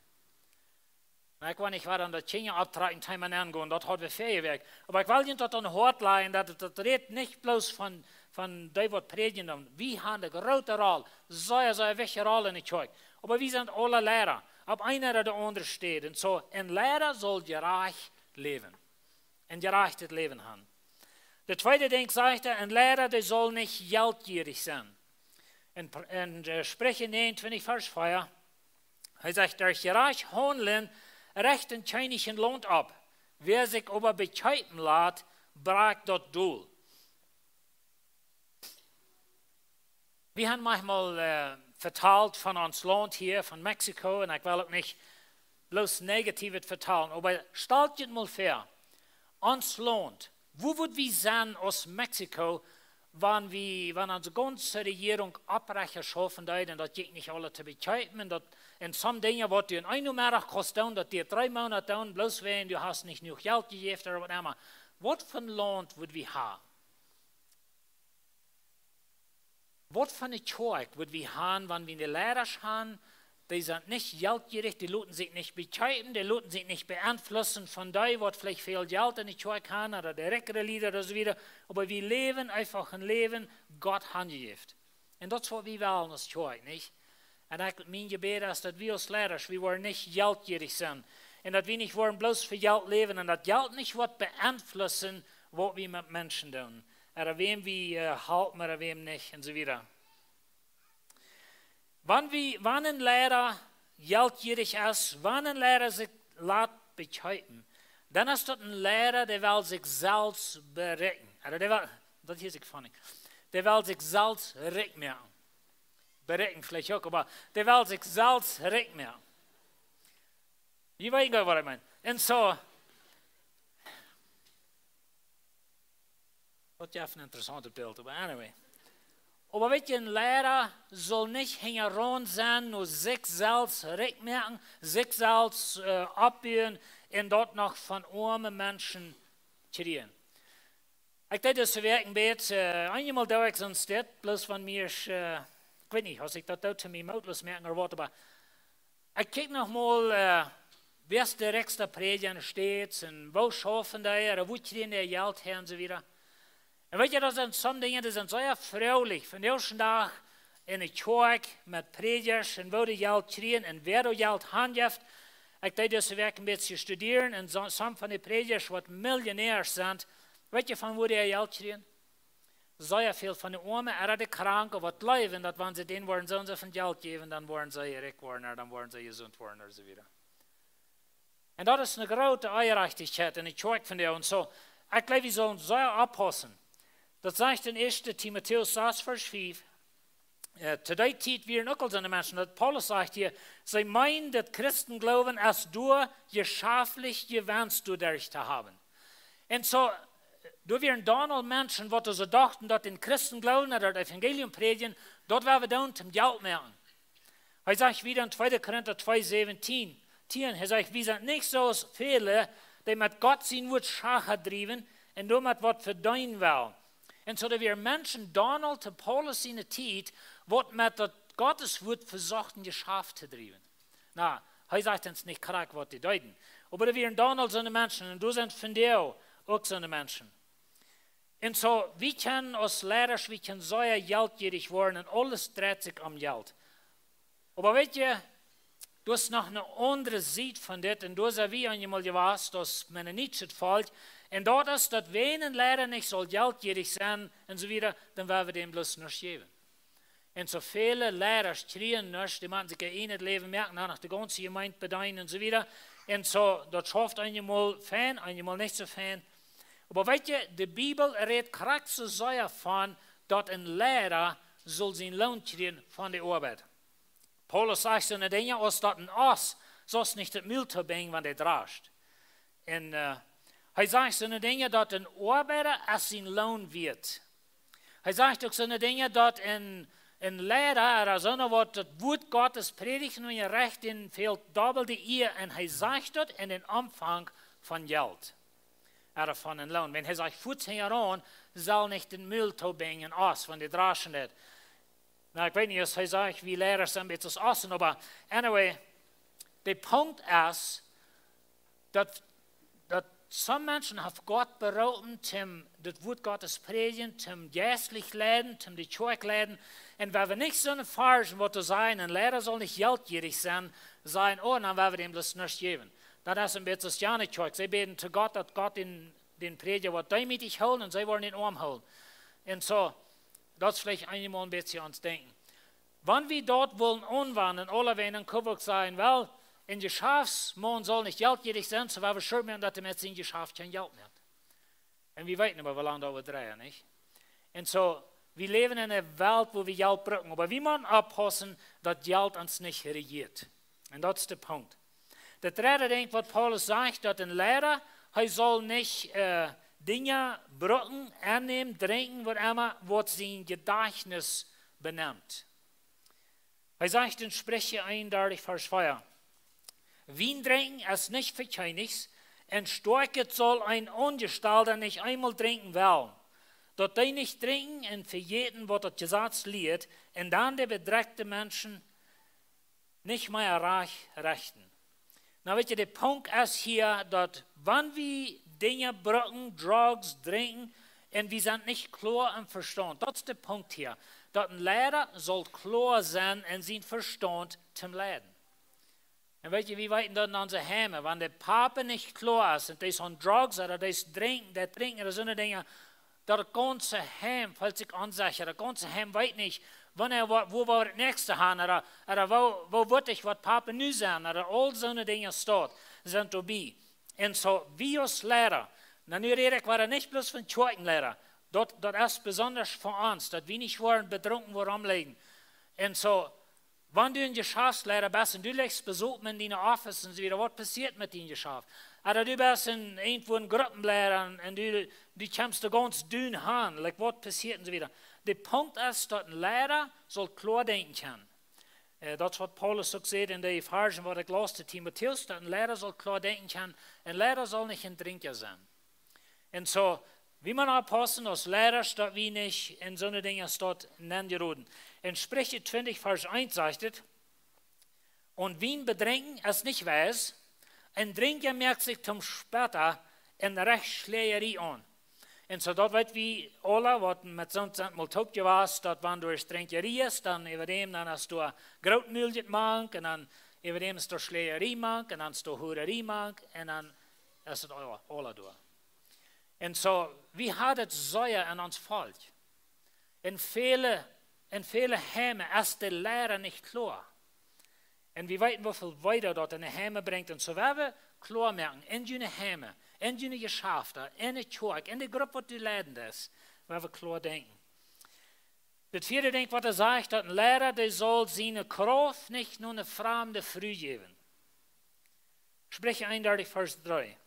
Nu, ekj weet nich, waut aun daut Kjinja opptrakjen Thema aungonen, daut haud wie väaje Wäakj. Oba ekj well junt daut aun daut Hoat lajen, daut et, daut rät nich bloos von, von dee, waut prädjen doonen. Wie haben eene groote Roll, sea, sea wichtje Roll en de Kjoakj. Oba wie sent aule Leida, opp eene ooda de aundre Städ. Un soo, een Leida saul jerajcht läwen. Een jerajchtet Läwen haben. De tweede Dinkj sajcht hee, een Leida, dee saul nich jeltjierich sennen. En, Pr-, en, äh, Spricha näajenuntwintich, Varsch vea, hee sajcht: "Derch jerajcht haundlen rajcht een Kjennich een Launt opp. Wäa sikj oba bekjeepen lat, brakjt daut dol." Wie haben maunchmol, äh, vetalt von ons Launt hia, von Mexiko, un ekj well uk nich bloos Negatiewet vetalen, oba stalt junt mol väa, ons Launt, woo wudd wie sennen aus Mexiko, wan wie, wan onse gaunze Rejierunk opprajcht schaufen deed un daut jinkj nich aules to bekjeepen un daut, un some Dinja, waut du en eenen Meddach kaust doonen, daut die dree Moonat doonen, bloos wäajen du hast nich jenuach Jelt jejäft ooda waut emma. Waut fa een Launt wudd wie haben? Waut fa eene Kjoakj wudd wie haben, wan wie de Leidasch haben, dee sent nich jeltjierich, dee loten sikj nich bekjeepen, dee loten sikj nich beenflussen von dee, waut veleicht väl Jelt en de Kjoakj haben, ooda de rikjre Lied ooda soo wieda, oba wie läwen eefach een Läwen, Gott hanjejäft. Un daut es, waut wie wellen aus Kjoakj, nich? Un ekj, mien Jebäd es, daut wie aus Leidasch, wie woaren nich jeltjierich sennen. Un daut wie nich woaren bloos fa Jelt läwen. Un daut Jelt nich woat beenflussen, waut wie met Menschen doonen. Ooda wäm wie, äh, halpen, ooda wäm nich, un soo wieda. Wan wie, wan een Leida jeltjierich es, wan een Leida sikj lat bekjeepen, dan es daut een Leida, dee well sikj selfst berikjen. Ooda dee well, daut hia es funny. Dee well sikj selfst rikj moaken. Berikjen veleicht uk, oba dee well sikj selfst rikj moaken. Jie weeten goot, waut ekj meen. Un soo, daut jeft een interessauntet Bilt, oba anyway. Oba weet jie, een Leida saul nich hinjaraun sennen, no sikj selfst rikj moaken, sikj selfst, äh, oppbuen un daut noch von oame Menschen kjrieen. Ekj deed dise Wäakj een bät, äh, eenjemol doo ekj soont dit, bloos von mie, äh, ekj weet nich, aus ekj daut doo, to mie mootloos moaken ooda waut, oba ekj kjikj noch mol, äh, wäa es de rikjsta Prädja enne States un woo schaufen dee, ooda woo kjrieen dee Jelt häa un soo wieda. Un weet jie, daut sent some Dinja, dee sent sea froolich. Vondoag dän Dach en de Kjoakj met Prädjasch un woo dee Jelt kjrieen un wäa doa Jelt hanjeft. Ekj deed dise Wäakj een bät studieren un so, some von de Prädjasch, waut Millionärs sent, weet jie, von woo dee Jelt kjrieen? Sea väl von de Oame ooda de Kranke, waut jleewen, daut wan see dän woaren soo un soo väl Jelt jäwen, dan woaren see rikj woaren, ooda dan woaren see jesunt woaren, ooda soo wieda. Un daut es eene groote Onjerajchtichkjeit en de Kjoakj vondoag. Un soo, ekj jleew, wie sellen sea oppaussen. Daut sajcht en ieeschte Timotäus sas, Varsch fief. Äh, to dee Tiet wieren uk aul soone Menschen, daut Paulus sajcht hia, see meenen, daut Christengloowen es doa jeschäftlich Jewenst doaderch to haben. Un soo, Doa wieren donn aul Menschen, waut soo dochten, daut dän Christengloowen, daut Evangelium prädjen, daut wia wie doonen toom Jelt moaken. Hee sajcht wieda en tweede Korinta twee säwentieen, tieen, hee sajcht: "Wie sent nich soo aus väle, dee met Gott sien Wuat Schacha driewen un doamet waut vedeenen wellen." Un soo, doa wieren Menschen donn aul to Paulus siene Tiet, waut met daut Gottes Wuat vesochten Jeschaft to driewen. Na, hee sajcht ons nich krakjt, waut dee deeden. Oba doa wieren donn aul soone Menschen, un doa sent vondoag uk soone Menschen. Un soo, wie kjennen aus Leidasch, wie kjennen sea jeltjierich woaren un aules dreit sikj om Jelt. Oba weetst, doa es noch eene aundre Sied von dit, un doa sent wie eenjemol jewast, aus Mennoniten daut Volkj. Un daut es, daut wan een Leida nich saul jeltjierich sennen un soo wieda, dan woa wie däm bloos nuscht jäwen. Un soo väle Leidasch kjrieen nuscht, dee motten sikj äa ieejnet Läwen moaken, dan noch de gaunze Jemeent bedeenen un soo wieda. Un soo, daut schauft eenjemol fein, eenjemol nich soo fein. Oba weetst, de Bibel rät krakjt soo sea von, daut een Leida saul sienen Loon kjrieen von de Oabeit. Paulus sajcht soone Dinja aus daut een Oss saust nich daut Mul toobinjen, wan dee drascht. Un, äh, hee sajcht soone Dinja, daut een Oabeida es sienen Loon wieet. Hee sajcht uk soone Dinja, daut een, een Leida, ooda soona, waut daut Wuat Gottes prädicht un jerajcht, dän fält dobbel de Ea, un hee sajcht daut en dän Omfank von Jelt. Ooda von een Loon. Wan hee sajcht: "Fuats hinjaraun, saul nich daut Mul toobinjen, Oss, wan dee draschen deit." Na, ekj weet nich, aus hee sajcht, wie Leidasch sent een bät aus Ossen, oba anyway, de Punkt es, daut, daut some Menschen haft Gott beroopen, toom daut Wuat Gottes prädjen, toom jeistlich leiden, toom de Kjoakj leiden. Un wan wie nich soone Varschen, waut doa sajen, een Leida saul nich jeltjierich sennen, sajen: "Oh, dan woa wie däm bloos nuscht jäwen." Dan es een bät aus jane Kjoakj. See bäden to Gott, daut Gott dän, dän Prädja waut deemootich hoolen un see woaren dän oam hoolen. Un soo, daut es veleicht eenjemol een bät ons Denkjen. Wan wie daut wellen aunwenjen, aulawäajen, dan kjenn wie uk sajen: "Well, een Jeschaftsmaun saul nich jeltjierich sennen, soo woa wie sure moaken, daut hee met sien Jeschaft kjeen Jelt moakt." Un wie weeten oba, woo lang daut woat drieejen, nich? Un soo, wie läwen en eene Welt, wua wie Jelt brucken, oba wie motten oppaussen, daut Jelt ons nich rejieet. Un daut es de Punkt. Daut dredde Dinkj, waut Paulus sajcht, daut een Leida, hee saul nich, äh, Dinja brucken, aunnämen, drinkjen, waut emma, waut sien Jedajchtnis benemt. Hee sajcht en Spricha eenundartich, Varsch vea: "Wien drinkjen es nich fa Kjennichs, un Stoakjet saul een Aunjestalda nich eemol drinkjen wellen, daut dee nich drinkjen un vejäten, waut daut Jesaz lieet, un dan de bedrekjte Menschen nich mea rajcht rechten." Na, weetst, de Punkt es hia, daut wan wie Dinja brucken, Drugs, drinkjen, un wie sent nich kloa em Vestaunt, daut es de Punkt hia, daut een Leida saul kloa sennen en sien Vestaunt toom leiden. Un weetst, wie weeten daut en onse Heimen, wan de Papa nich kloa es un dee es aun Drugs ooda dee es drinkjen, dee drinkjen ooda soone Dinja, daut gaunze Heim feelt sikj onsecha. Daut gaunze Heim weet nich, wanea, wua, wua woa wie daut näakjste gonen, ooda, ooda wua, wua woat ekj, waut Papa nu sennen, ooda aul soone Dinja sent, sent doabie. Un soo, wie aus Leida, na, nu räd ekj wada nich bloos von Kjoakjenleida, daut, daut es besonda fa ons, daut wie nich woaren bedrunken woaren romlijen. Un soo, wan du een Jeschaftsleida best un du lichst besopen en diene Office un soo wieda, waut passieet met dien Jeschaft? Ooda du best en, irjentwua een Gruppenleida un, un du, du kjemst doa gaunz dun aun, like, waut passieet un soo wieda? De Punkt es, daut een Leida saul kloa denkjen kjennen. Äh, daut es, waut Paulus uk sajcht en de Varschen, waut ekj laus, Timotäus, daut een Leida saul kloa denkjen kjennen, een Leida saul nich een Drinkja sennen. Un soo, wie motten oppaussen aus Leidasch, daut wie nich en soone Dinja sent nenjeroden. En Spricha twintich, Varsch eent sajcht et: "Un Wien bedrinkjen es nich weis, een Drinkja moakt sikj toom Spota un recht Schläajerie aun." Un soo, daut weet wie aula, waut met soont sent mol toop jewast, daut wan doa Drinkjerie es, dan äwadäm, dan es doa Grootmuljet mank, un dan äwadäm es doa Schläajerie mank, un dan es doa Hurerie mank, un dan es et aula, aula doa. Un soo, wie haben et sea en ons Volkj. En väle, en väle Heimen es de Leida nich kloa. Un wie weeten, woo väl Weeda daut en de Heimen brinjt. Un soo, wie wellen kloa moaken, en june Heimen, en june Jeschafta, en de Kjoakj, en de Grupp, waut du leiden deist, wie wellen kloa denkjen. Daut vieede Dinkj, waut hee sajcht, daut een Leida, dee saul siene Krauft nich no eene framde Fru jäwen. Spricha eenundartich, Varsch dree: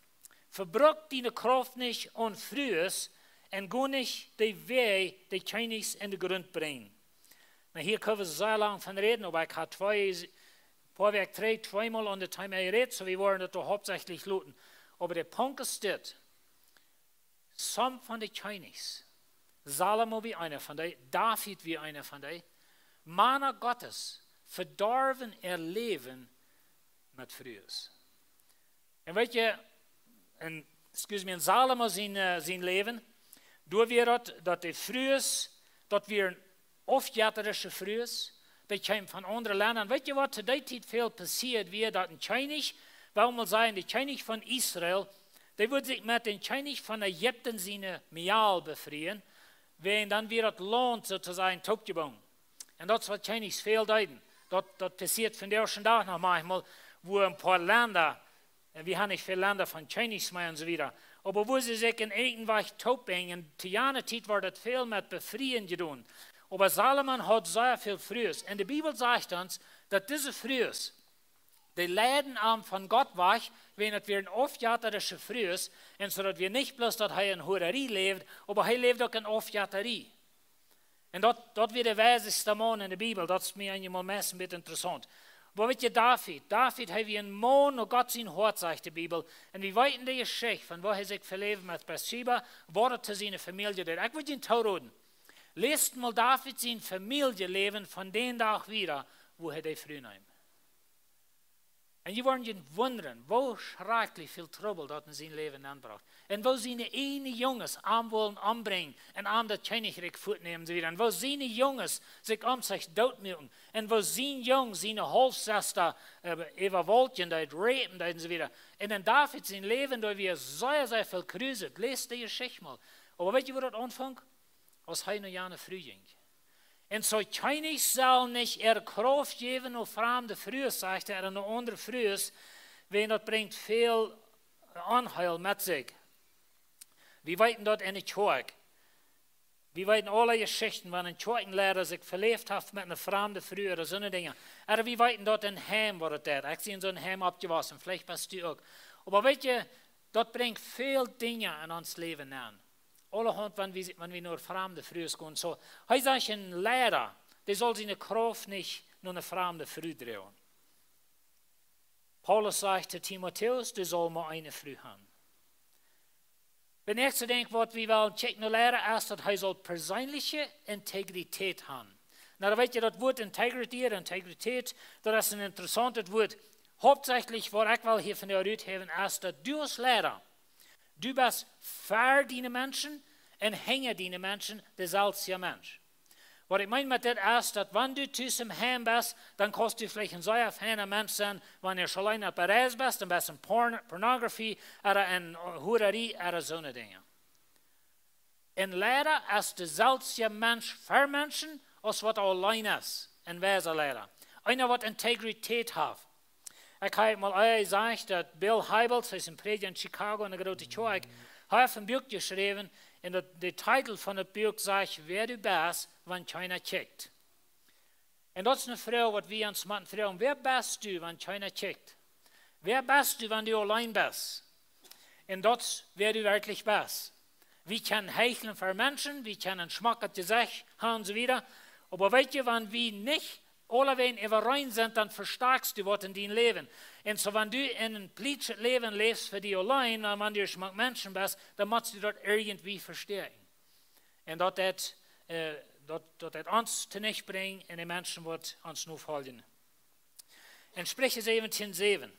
"Vebruck diene Krauft nich aun Frues, un goa nich de Wäaj de Kjennichs en de Grunt brinjen. Nu, hia kjenn wie sea lang von räden, oba ekj hab twee, poa Wäakj trigj tweemol aun daut Thema jerät, soo wie woaren daut doch hauptsächlich loten. Oba de Punkt es dit: Some von de Kjennichs, Salomo wia eena von dee, David wia eena von dee, Mana Gottes, vedorwen äa Läwen met Frues. Un weet jie, en, excuse me, en Salomo sien, äh, sien Läwen, doa wia daut, daut de Frues, daut wieren aufjettarische Frues, dee kjeemen von aundre Lenda. Un weet jie waut to dee Tiet väl passieed wia, daut een Kjennich, well wie sajen, de Kjennich von Israel, dee wudd sikj met dän Kjennich von Ägipten siene Mejal befrieen, wäajen dan wia daut Launt soo to sajen toopjebungen. Un daut es waut Kjennichs väl deeden. Daut, daut passieet vondoag dän Dach noch maunchmol, wua een poa Lenda, un wie haben nich väl Lenda von Kjennichs mea un soo wieda, oba wua see sikj en irjent waut toopbinjen, to jane Tiet wort daut väl met Befrieen jedonen. Oba Salomo haud sea väl Frues. Un de Bibel sajcht ons, daut dise Frues, dee leiden am von Gott wajch, wäajen daut wieren aufjettarische Frues, un soo daut wia nich bloos daut hee en Hurarie läwd, oba hee läwd uk en Aufjettarie. Un daut, daut wia de weiseste Maun en de Bibel. Daut es mie eenjemol meist een bät interessaunt. Oba weet jie, David, David, hee wia een Maun no Gott sien Hoat, sajcht de Bibel. Un wie weeten de Jeschicht von woo hee sikj veläwd met Bathseba, waut daut to siene Famielje deed. Ekj wudd junt toroden, läst mol David sien Famieljeläwen von dän Dach wieda, wua hee dee Fru neem. Un jie woaren junt wundren, woo schrakjlich väl Trubbel daut en sien Läwen aunbrocht. Un woo siene ieejne Junges am wullen ombrinjen un am daut Kjennichrikj fuatnämen, soo wieda. Un woo siene Junges sikj om sikj doot muaken. Un woo sien Jung siene Haulfsesta, äh, äwawalkjen deed, rapen deed un soo wieda. Un en David sien Läwen, doa wia sea, sea väl Kruset. Läst de Jeschicht mol. Oba weet jie, woo daut aunfunk? Aus hee no jane Fru jinkj. Un soo, Kjennichs sellen nich äare Krauft jäwen no framde Frues, sajcht hee, ooda no aundre Frues, wäajen daut brinjt väl Onheil met sikj. Wie weeten daut en de Kjoakj. Wie weeten aule Jeschichten, wan een Kjoakjenleida sikj veläwt haft met eene framde Fru ooda soone Dinja. Ooda wie weeten daut em Heim, waut daut deit. Ekj sie en soon Heim oppjewossen, veleicht best du uk. Oba weet jie, daut brinjt väl Dinja en ons Läwen aun. Aulahaunt, wan wie, wan wie no framde Frues gonen. Soo, hee sajcht, een Leida, dee saul siene Krauft nich no eene framde Fru droagen. Paulus sajcht to Timotäus, du saust mau eene Fru haben. De näakjste Dinkj, waut wie wellen kjikjen no Leida, es daut hee saul perseenelje Integrität haben. Nu, dan weet jie, daut Wuat Integrity, Integrität, daut es een interessauntet Wuat. Hauptsächlich, waut ekj well hia von junt uthäwen, es daut du aus Leida, du best ver diene Menschen un hinja diene Menschen deselwje Mensch. Waut ekj meen met dit es, daut wan du tus em Heim best, dan kaust du veleicht een sea feina Mensch sennen, wan du auleen opp Reis best, dan best du en Porn-, Pornografie, ooda en Hurarie, ooda soone Dinja. Een Leida es deselwje Mensch ver Menschen, aus waut auleen es, een weisa Leida. Eena, waut Integrität haft. Ekj hab mol jesajcht, daut Bill Hybels, hee es een Prädja en Chicago en de groote Kjoakj, hee haft een Buak jeschräwen, un daut, de Titel von daut Buak sajcht, Wäa du best, wan kjeena kjikjt. Un daut es eene Froag, waut wie ons motten froagen: Wäa best du, wan kjeena kjikjt? Wäa best du, wan du auleen best? Un daut es, wäa du werkjlich best. Wie kjennen heichlen ver Menschen, wie kjennen een schmocket Jesecht haben un soo wieda. Oba weet jie, wan wie nich aulawäajen äwareen sent, dan vestakjst du waut en dien Läwen. Un soo, wan du en een plietschet Läwen läfst fa die auleen, un wan du schmock Menschen best, dan motst du daut irjentwie vestäakjen. Un daut deit, äh, daut, daut deit ons to nuscht brinjen un de Menschen, waut ons nofoljen. En Spricha säwentieen säwen.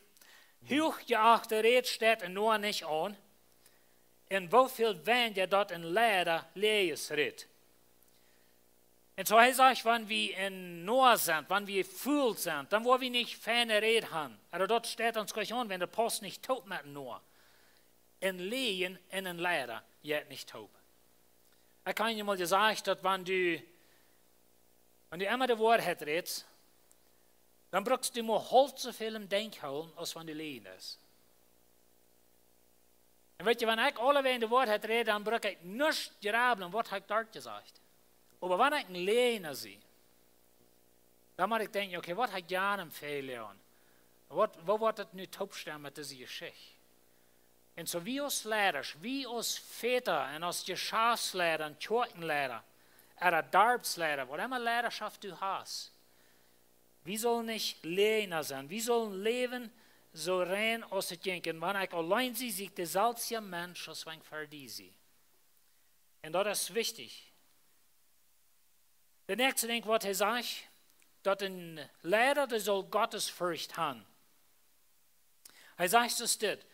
Huachjeachte Räd steit en Noa nich aun, un woo väl weinja daut een Leida Läajes rät. Un soo hee sajcht, wan wie en Noa sent, wan wie fool sent, dan woa wie nich feine Räd haben. Oba daut steit ons jlikj aun, wan daut pausst nich toop met Noa. Een Läajen un een Leida jeit nich toop. Ekj hab eenmol jesajcht, daut wan du, wan du emma de Woarheit rätst, dan brukst du mau haulf soo väl em Denkj hoolen, aus wan du läajen deist. Un weet jie, wan ekj aulawäajen de Woarheit räd, dan bruck ekj nich jrablen, waut hab ekj doa jesajcht. Oba wan ekj een Läajna sie, dan mott ekj denkjen, okay, waut hab ekj jedonen, Fäla? Waut, woo woat daut nu toopstemmen met dise Jeschicht? Un soo wie aus Leida, wie aus Väda un aus Jeschäftsleida un Kjoakjenleida, ooda Darpsleida, waut emma Leidaschoft du hast, wie sellen nich Läajna sennen. Wie sellen läwen soo rein aus et jinkj. Un wan ekj auleen sie, sie ekj deselwje Mensch aus wan ekj ver die sie. Un daut es wichtich. De näakjste Dinkj waut hee sajcht, daut een Leida, dee saul Gottesforcht haben. Hee sajcht soo dit: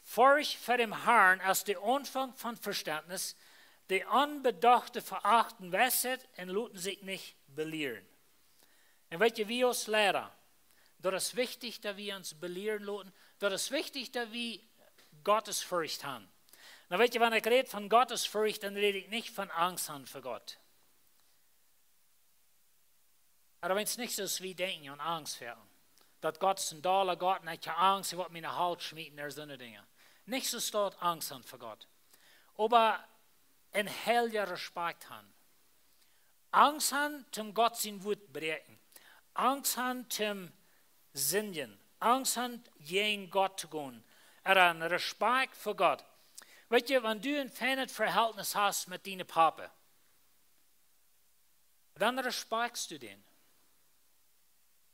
Forcht ver däm Harn es de Aunfank von Vestentnis, de Onbedochte verachten Weisheit un loten sikj nich belieren. Un weet jie, wie aus Leida, daut es wichtich, daut wie ons belieren loten. Daut es wichtich, daut wie Gottesforcht haben. Nu weet jie, wan ekj räd von Gottesforcht, dan räd ekj nich von Angst haben ver Gott. Oba wan et nich soo es, wie denkjen aun Angst fälen. Daut Gott es een dolla Gott un ekj hab Angst, hee woat mie enne Hal schmieten, ooda soone Dinja. Nich soo stoakj Angst haben ver Gott. Oba een heilja Respakjt haben. Angst haben, om Gott sien Wuat bräakjen. Angst haben, om sindjen. Angst haben, jäajen Gott to gonen. Ooda een Respakjt ver Gott. Weet jie, wan du een feinet Verhältnis hast met dienen Papa, dan respakjtst du dän.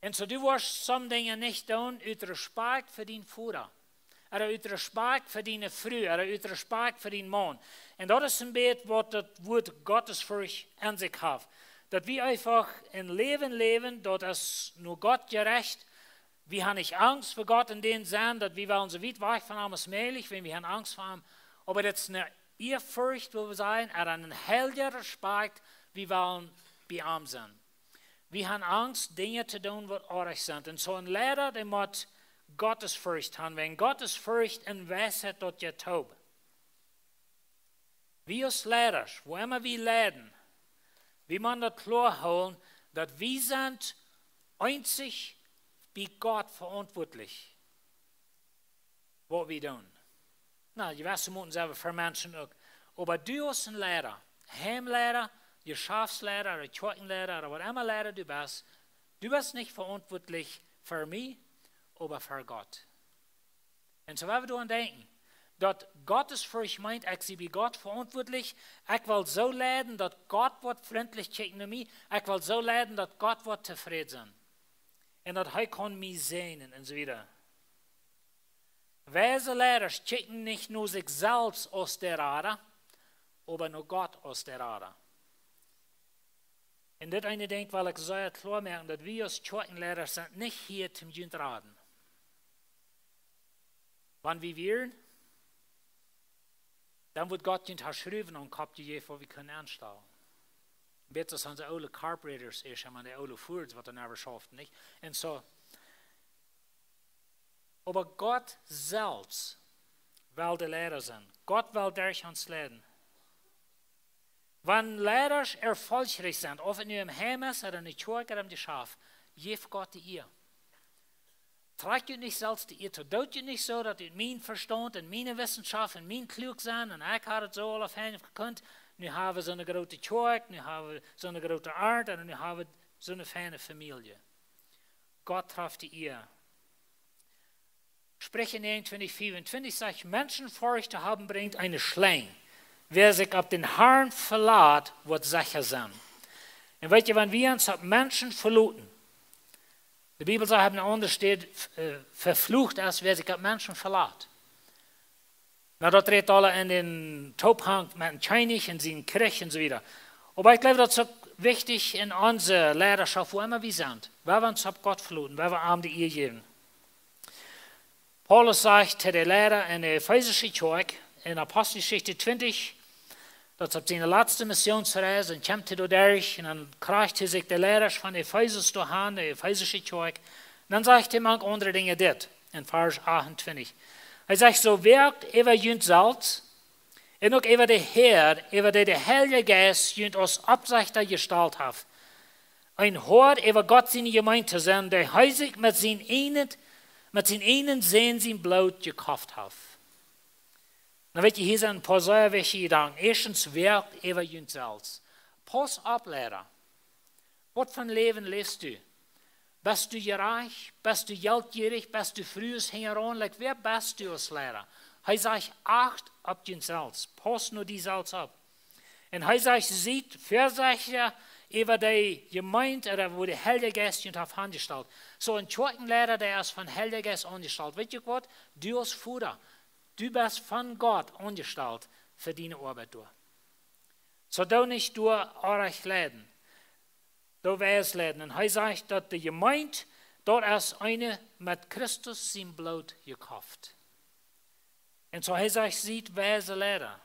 Un soo, du woascht soone Dinja nich doonen ut Respakjt ver dienen Voda. Ooda ut Respakjt ver diene Fru. Ooda ut Respakjt ver dienen Maun. Un daut es een bät waut daut Wuat Gottesforcht aun sikj haft. Daut wie eefach een Läwen läwen, daut es no Gott jerecht. Wie haben nich Angst ver Gott en dän Senn, daut wie wellen soo wiet wajch von am aus mäajlich, wan wie haben Angst ver am. Oba daut es eene Ehrfurcht, woo wie sajen, ooda een heilja Respakjt, wie wellen bie am sennen. Wie haben Angst, Dinja to doonen, waut oajch sent. Un soo een Leida, dee mott Gottesforcht haben. Wan Gottesforcht un Weisheit, daut jeit toop. Wie aus Leida, wua emma wie leiden, wie motten daut kloa hoolen, daut wie sent eenzich bie Gott veauntwuatlich, waut wie doonen. Nu, jie weeten, wie motten selfst ver Menschen uk. Oba du aus een Leida, Heimleida, Jeschäftsleida, ooda Kjoakjenleida, ooda waut emma Leida du best, du best nich veauntwuatlich ver mie, oba ver Gott. Un soo woa wie doaraun denkjen, daut Gottesforcht meent, ekj sie bie Gott veauntwuatlich, ekj well soo leiden, daut Gott woat frintlich kjikjen no mie, ekj well soo leiden, daut Gott woat tofräd sennen. Un daut hee kaun mie säajnen un soo wieda. Weise Leida kjikjen nich no sikj selfst aus de Rada, oba no Gott aus de Rada. Un dit eene Dinkj well ekj sea kloa moaken, daut wie aus Kjoakjenleida sent nich hia om junt to raden. Wan wie wieren, dan wudd Gott junt ha Schruwen aum Kopp jejäft, waut wie kunnen aunstalen. Bät aus onse oole Carburetors es, ekj meen, de oole Fords, waut doa never schauften, nich? Un soo, oba Gott selfst well de Leida sennen. Gott well derch ons leiden. Wan Leida erfolgreich sent, auf et nu em Heim es ooda enne Kjoakj ooda em Jeschäft, jäft Gott de Ea. Trakjt junt nich selfst de Ea too. Doot junt nich soo, daut ut mien Vestaunt un miene Wissenschaft un mien Kluaksennen un ekj haud et soo aula fein jekunt, nu hab wie soone groote Kjoakj, nu hab wie soone groote Arnt un nu hab wie soone feine Famielje. Gott traft de Ea. Spricha näajenuntwintich veeaununtwintich sajcht: Menschenforcht to haben bringt eene Schlenj. Wäa sikj opp dän Harn velat, woat secha sennen. Un weet jie, wan wie ons opp Menschen veloten, de Bibel sajcht opp eene aundre Städ, äh, veflucht es, wäa sikj opp Menschen velat. Nu, daut rät aula en dän Toophank met dän Kjennich un sienen Kjrich un soo wieda. Oba ekj jleew, daut es uk wichtich en onse Leidaschoft, wua emma wie sent. Woa wie ons opp Gott veloten, woa wie am de Ea jäwen. Paulus sajcht to de Leida en de efeesische Kjoakj en Aposteljeschicht twintich, daut es opp siene latste Missionsreis un kjemt hee doa derch un dan kjricht hee sikj de Leida von Efesus doa han, de efeesische Kjoakj. Un dan sajcht hee mank aundre Dinja dit en Varsch achtuntwintich. Hee sajcht: Soo woakt äwa junt selfst un uk äwa dän Harn, äwa dän de Heilje Jeist junt aus Oppsechta jestalt haft. Een Hoad äwa Gott siene Jemeent to sennen, dee hee sikj met sien eejnet, met sien eejnen Sän sien Bloot jekoft haft. Nu weet jie, hia sent een poa sea wichtje Jedanken. Ieeschtens, woakt äwa junt selfst. Pauss opp, Leida. Waut fa een Läwen läfst du? Best du jerajcht? Best du jeltjierich? Best du Frues hinjaraun? Like, wäa best du aus Leida? Hee sajcht: Acht opp junt selfst, pausst no die selfst opp. Un hee sajcht: Siet väasechtich äwa de Jemeent, ooda wua de Heilje Jeist junt haft aunjestalt. Soo een Kjoakjenleida, dee es vom Heiljen Jeist aunjestalt. Weetst du waut? Du aus Voda, du best von Gott aunjestalt fa diene Oabeit doa. Soo doo nich doa orrajcht leiden, doo wies leiden. Un hee sajcht, daut de Jemeent, daut es eene met Christus sien Bloot jekoft. Un soo hee sajcht: Siet wiese Leida.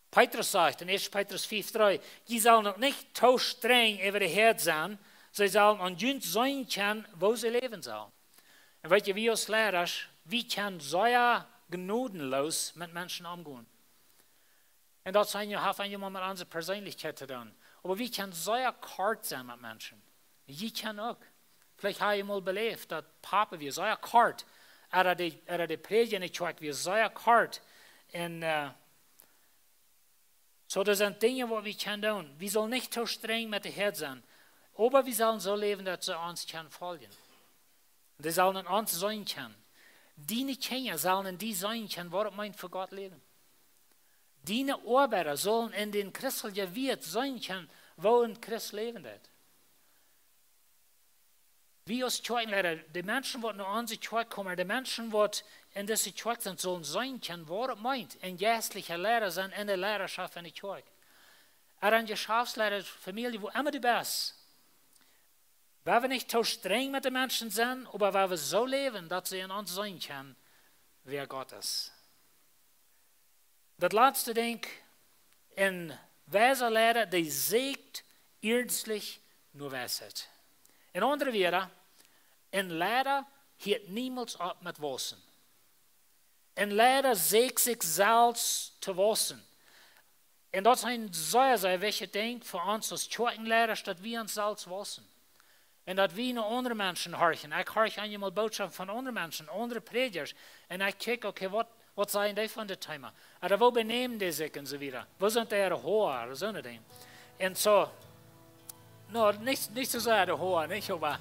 Petrus sajcht en ieeschte Petrus fief dree: Jie sellen uk nich too strenj äwa de Häad sennen, see sellen aun junt seenen kjennen, woo see läwen sellen. Un weetst du, wie aus Leidasch, wie kjennen sea jnodenloos met Menschen omgonen. Un daut sent je, haft je mau met onse Perseenlichkjeit to doonen. Oba wie kjennen sea kort sennen met Menschen. Jie kjennen uk. Veleicht hab jie mol beläft, daut Papa wia sea kort. Ea dee, ea dee prädjen enne Kjoakj, wia sea kort. Un, äh, soo, daut sent Dinja, waut wie kjennen doonen. Wie sellen nich too strenj met de Häad sennen. Oba wie sellen soo läwen, daut see ons kjennen foljen. Un dee sellen aun ons seenen kjennen. Diene Kjinja sellen aun die seenen kjennen, waut et meent, fa Gott läwen. Diene Oabeida sellen en dän Christus je wiet seenen kjennen, woo een Christ läwen deit. Wie aus Kjoakjenleida, de Menschen, waut no onse Kjoakj komen, de Menschen, waut en dise Kjoakj sent, sellen seenen kjennen, waut et meent, een jeistlicha Leida sennen en de Leidaschoft en de Kjoakj. Ooda een Jeschaftsleida, Famielje, wua emma du best. Wie wellen nich too strenj met de Menschen sennen, oba wie wellen soo läwen, daut see aun ons seenen kjennen, wäa Gott es. Daut latste Dinkj: Een wiesa Leida, dee sieekjt iernstlich no Weisheit. En aundre Wieed, een Leida hieet niemols opp met waussen. Een Leida sieekjt sikj selfst to waussen. Un daut es een sea, sea wichtjet Dinkj fa ons aus Kjoakjenleidasch, daut wie ons selfst waussen. Un daut wie no aundre Menschen horchen. Ekj horch eenjemol Bootschoften von aundre Menschen, aundre Prädjasch. Un ekj kjikj: Okay, waut, waut sajen dee von dit Thema? Ooda woo benämen dee sikj un soo wieda. Woo sent äare Hoa, ooda soone Dinja. Un soo, no, nich, nich soo sea de Hoa, nich, oba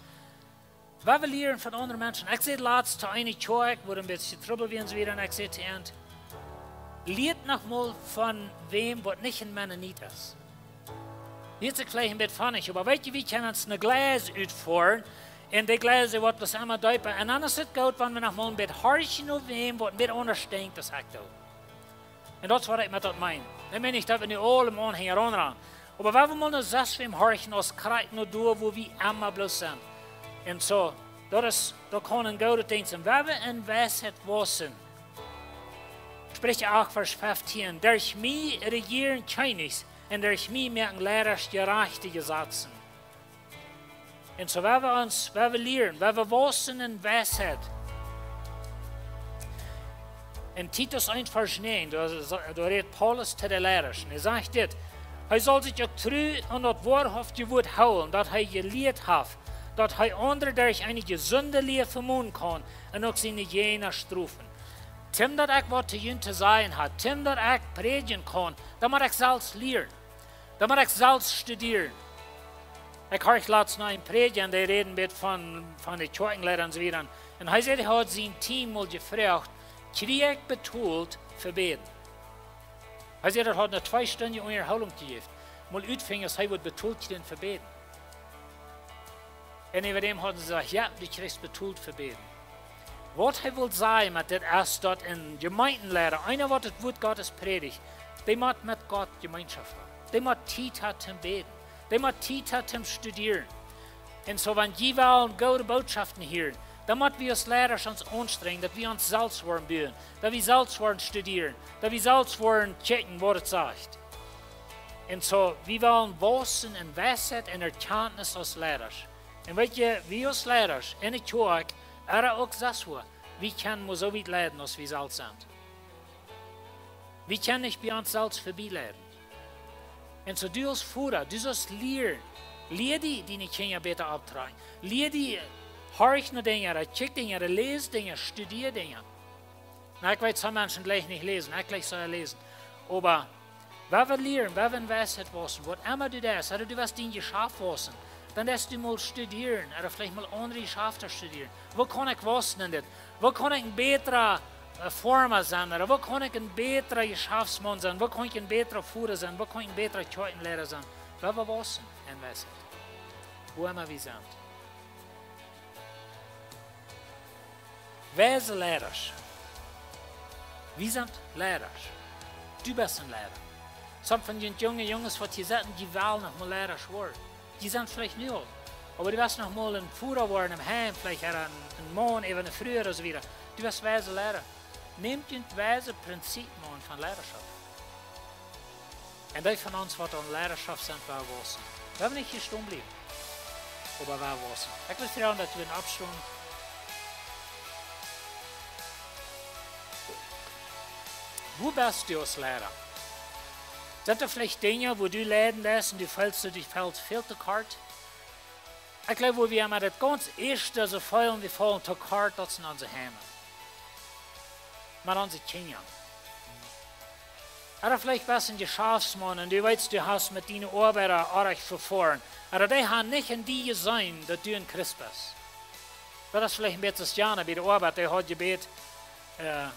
wie wellen lieren von aundre Menschen. Ekj säd latst to eene Kjoakj, wua een bät Trubbel wia un soo wieda, un ekj säd to an: Lieet noch mol von wäm, waut nich een Mennonit es. Hieet sikj veleicht een bät funny, oba weetst du, wie kjennen ons een Gleis utfoaren, un daut Gleis woat bloos emma deepa. Un dan es et goot, wan wie noch mol een bät horchen no wäm, waut een bät aundasch denkjt aus ekj doo. Un daut es, waut ekj met daut meen. Ekj meen nich, daut wie nu aule Moajen hinjaraun rannen. Oba wie wellen mol no soo wäm horchen aus krakjt no doa, wua wie emma bloos sent. Un soo, daut es, daut kaun een goodet Dinkj sennen. Wie wellen en Weisheit waussen. Spricha acht, Varsch feftieen: Derch mie rejieren Kjennichs un derch mie moaken Leidasch jerajchte Jesazen. Un soo wie wellen ons, wie wellen lieren, wie wellen waussen en Weisheit. En Titus eent, Varsch näajen, doa, doa rät Paulus to de Leidasch. Un hee sajcht dit: Hee saul sikj uk tru aun daut woarhauftje Wuat hoolen, daut hee jelieet haft, daut hee aundre derch eene jesunde Lia vemonen kaun un uk siene Jäajna strofen. Toom daut ekj waut to junt to sajen hab, toom daut ekj prädjen kaun, dan mott ekj selfst lieren. Dan mott ekj selfst studieren. Ekj horcht latst no een Prädja, un dee räd een bät von, von de Kjoakjenleida un soo wieda. Un hee säd, hee haud sien Team mol jefroacht: Kjrie ekj betolt fa bäden? Hee säd, daut haud ne twee Stund Unjahoolunk jejäft. Mol utfinjen, aus hee wudd betolt kjrieen fa bäden. Un äwa däm hauden see jesajcht: Jo, du kjrichst betolt fa bäden. Waut hee well sajen met dit es, daut een Jemeentenleida, eena, waut daut Wuat Gottes prädicht, dee mott met Gott Jemeenschoft haben. Dee mott Tiet haben toom bäden. Dee mott Tiet haben toom studieren. Un soo, wan jie wellen goode Bootschoften hieren, dan mott wie aus Leidasch ons aunstrenjen, daut wie ons selfst woaren buen, daut wie selfst woaren studieren, daut wie selfst woaren checken, waut et sajcht. Un soo, wie wellen waussen en Weisheit un Erkjantnis aus Leidasch. Un weetst du, wie aus Leidasch en de Kjoakj, ooda uk sestwua, wie kjennen mau soo wiet leiden, aus wie selfst sent. Wie kjennen nich bie ons selfst verbie leiden. Un soo, du aus Voda, du saust lieren. Lia die, diene Kjinja bäta opptrakjen. Lia die, horch no Dinja, kjikj Dinja, läs Dinja, studia Dinja. Nu, ekj weet, sommje Menschen jlikjen nich läsen, ekj jlikj sea läsen. Oba wie wellen lieren, wie wellen Weisheit waussen, waut emma du deist, ooda du west dien Jeschaft waussen, dan deist du mol studieren, ooda veleicht mol aundre Jeschafta studieren. Woo kaun ekj waussen en dit? Woo kaun ekj een bätra een Farmer sennen, ooda woo kaun ekj een bätra Jeschäftsmaun sennen, woo kaun ekj een bätra Voda sennen, woo kaun ekj een bätra Kjoakjenleida sennen. Wua wie wausen en Weisheit. Wua emma wie sent. Weise Leida. Wie sent Leida. Du best een Leida. Sommje von dee junge Junges, waut hia setten, dee wellen noch mol Leida woaren. Dee sent veleicht nu aul. Oba du woascht noch mol een Voda woaren em Heim, veleicht een, een Maun, äwa eene Fru ooda soo wieda. Du woascht weise Leida. Nämt junt weise Prinzipien aun von Leidaschoft. Un dee von ons, waut aun Leidaschoft sent, woa wausen. Wie haben nich hia stonen bliewen, oba woa wausen. Ekj well froagen, daut wie oppstonen. Wua best du aus Leida? Sent doa veleicht Dinja, wua du leiden deist un du feelst, du feelst väl to kort? Ekj jleew, wua wie emma daut gaunz ieeschte soo feelen, wie faulen to kort, daut sent onse Heime. Met onse Kjinja. Ooda veleicht best du een Jeschäftsmaun un du weetst, du hast met diene Oabeida oajch vefoaren. Ooda dee haben nich en die jeseenen, daut du een Christ best. Daut es veleicht een bät aus Jana bie de Oabeit, dee haud jebät, äh,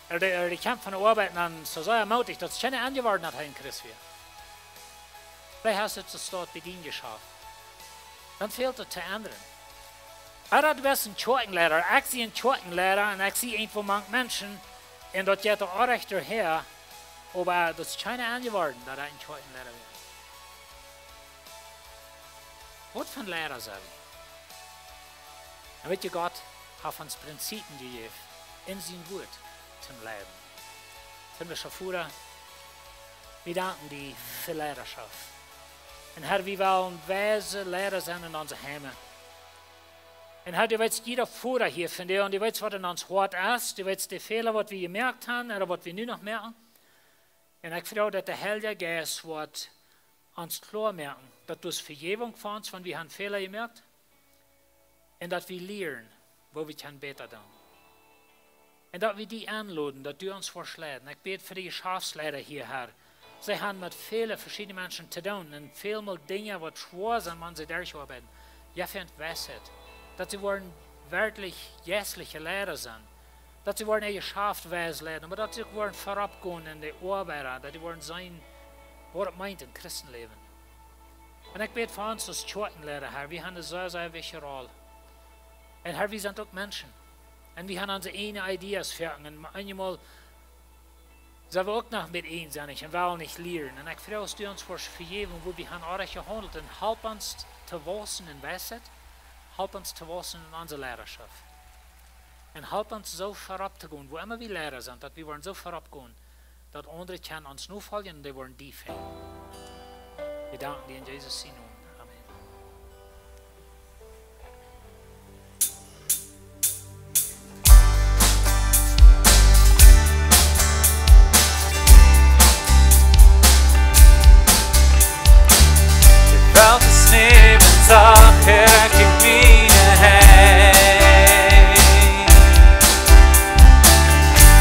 ooda dee, ooda dee kjemt von de Oabeit un dan soo sea moodich, daut es kjeene Enj jeworden, daut hee een Christ wia. Veleicht hast du daut soo bie dien Jeschäft. Dan fält et to endren. Ooda du best een Kjoakjenleida, ekj sie een Kjoakjenleida un ekj sie irjentwua mank Menschen un daut jeit doa oajch häa, oba daut es kjeene Enj jeworden, daut ekj een Kjoakjenleida wia. Waut fa Leida sent wie? Un weet jie, Gott haft ons Prinzipien jejäft en sien Wuat toom Leiden. Himmlischa Voda, wie danken die fa Leidaschoft. Un Herr, wie wellen weise Leida sennen en onse Heime. Un Herr, du weetst jieda Voda hia von die un du weetst, waut en ons Hoat es. Du weetst de Fäla, waut wie jemoakt haben ooda waut wie nu noch moaken. Un ekj froag, daut de Heilja Jeist woat ons kloa moaken, daut du hast Vejäwunk fa ons, wan wie haben Fäla jemoakt. Un daut wie lieren, woo wie kjennen bäta doonen. Un daut wie die enloden, daut du ons woascht leiden. Ekj bäd fa de Jeschäftsleida hia, Herr. See haben met väle veschiedne Menschen to doonen un välmol Dinja, waut schwoa sent, wan see derch oabeiden. Jeff an Weisheit, daut see woaren werkjlich jeistelje Leida sennen. Daut see woaren äa Jeschäft weis leiden, oba daut see uk woaren verropp gonen en de Oabeit, daut see woaren seenen, waut et meent, een Christenläwen. Un ekj bäd fa ons aus Kjoakjenleida, Herr, wie haben eene sea, sea wichtje Rol. Un Herr, wie sent uk Menschen. Un wie haben onse eejne Ideas foaken. Un eenjemol sent wie uk noch met eensennich un wellen nich lieren. Un ekj froag, daut du ons woascht vejäwen, wua wie haben oajch jehaundelt. Un help ons to wausen en Weisheit. Help ons to wausen en onse Leidaschoft. Un help ons soo verropp to gonen, wua emma wie Leida sent, daut wie woaren soo verropp gonen, daut aundre kjennen ons nofoljen un dee woaren die finjen. Wie danken die en Jesus sien Nomen. Amen. De Welt es näwent, sajcht Herr, kjikj mie aun.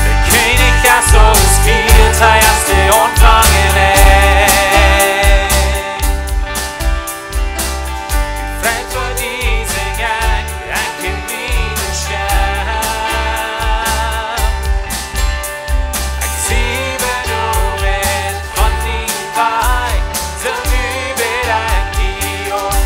De Kjennich es aules wieet, hee es de Aunfank un Enj. Wie frei fa dise Jugend, ekj kjenn miene Stemm. Ekj sie benomen von dien Wajch, soo wie bäden die aun.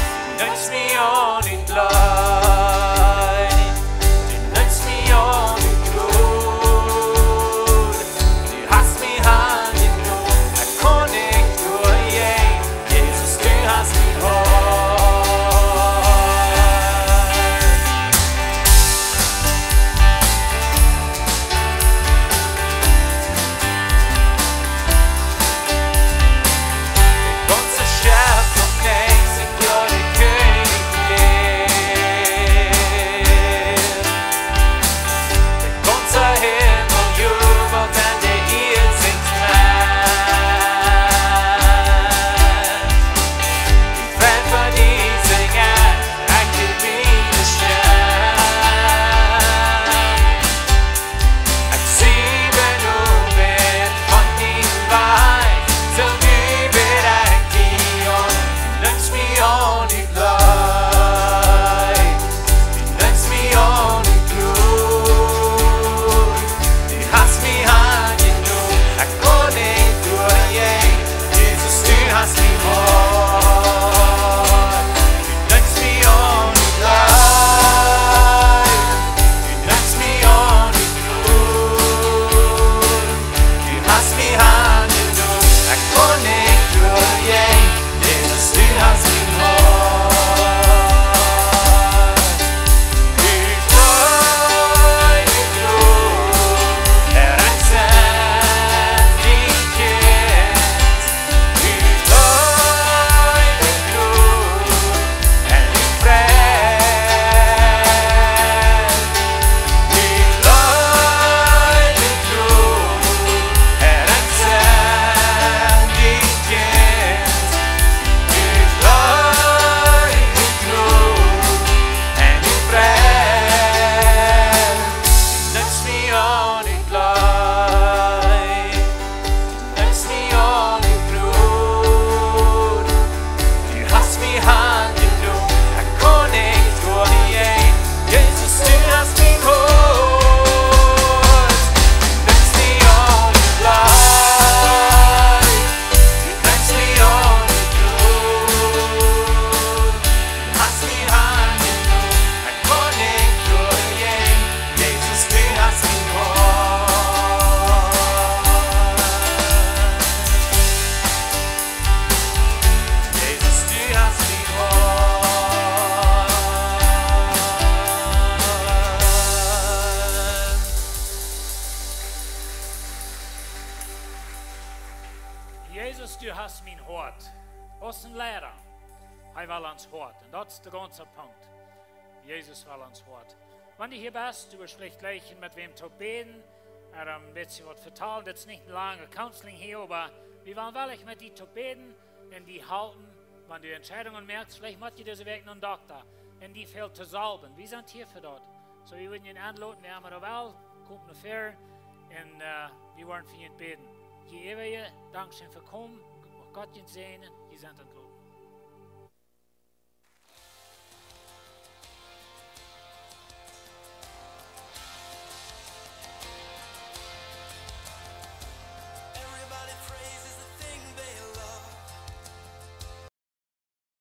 Jesus, du hast mien Hoat. Aus een Liera, hee well ons Hoat. Un daut es de gaunze Punkt. Jesus well ons Hoat. Wan du hia best, du woascht veleicht jleichen met wäm to bäden, ooda een bät waut vetalen. Dit es nich eene lange Counseling hia, oba wie wellen wellich met die to bäden un die halpen, wan du Entscheidungen moakst. Veleicht mott du dise Wäakj no een Dokta un die väl to salwen. Wie sent hia fa daut. Soo, wie wudden junt enloden, wäa emma doa well, komt no väaren un, äh, wie woaren fa junt bäden. Jie äwaje, dankscheen fa komen. Mucht Gott junt säajnen. Jie sent entloten.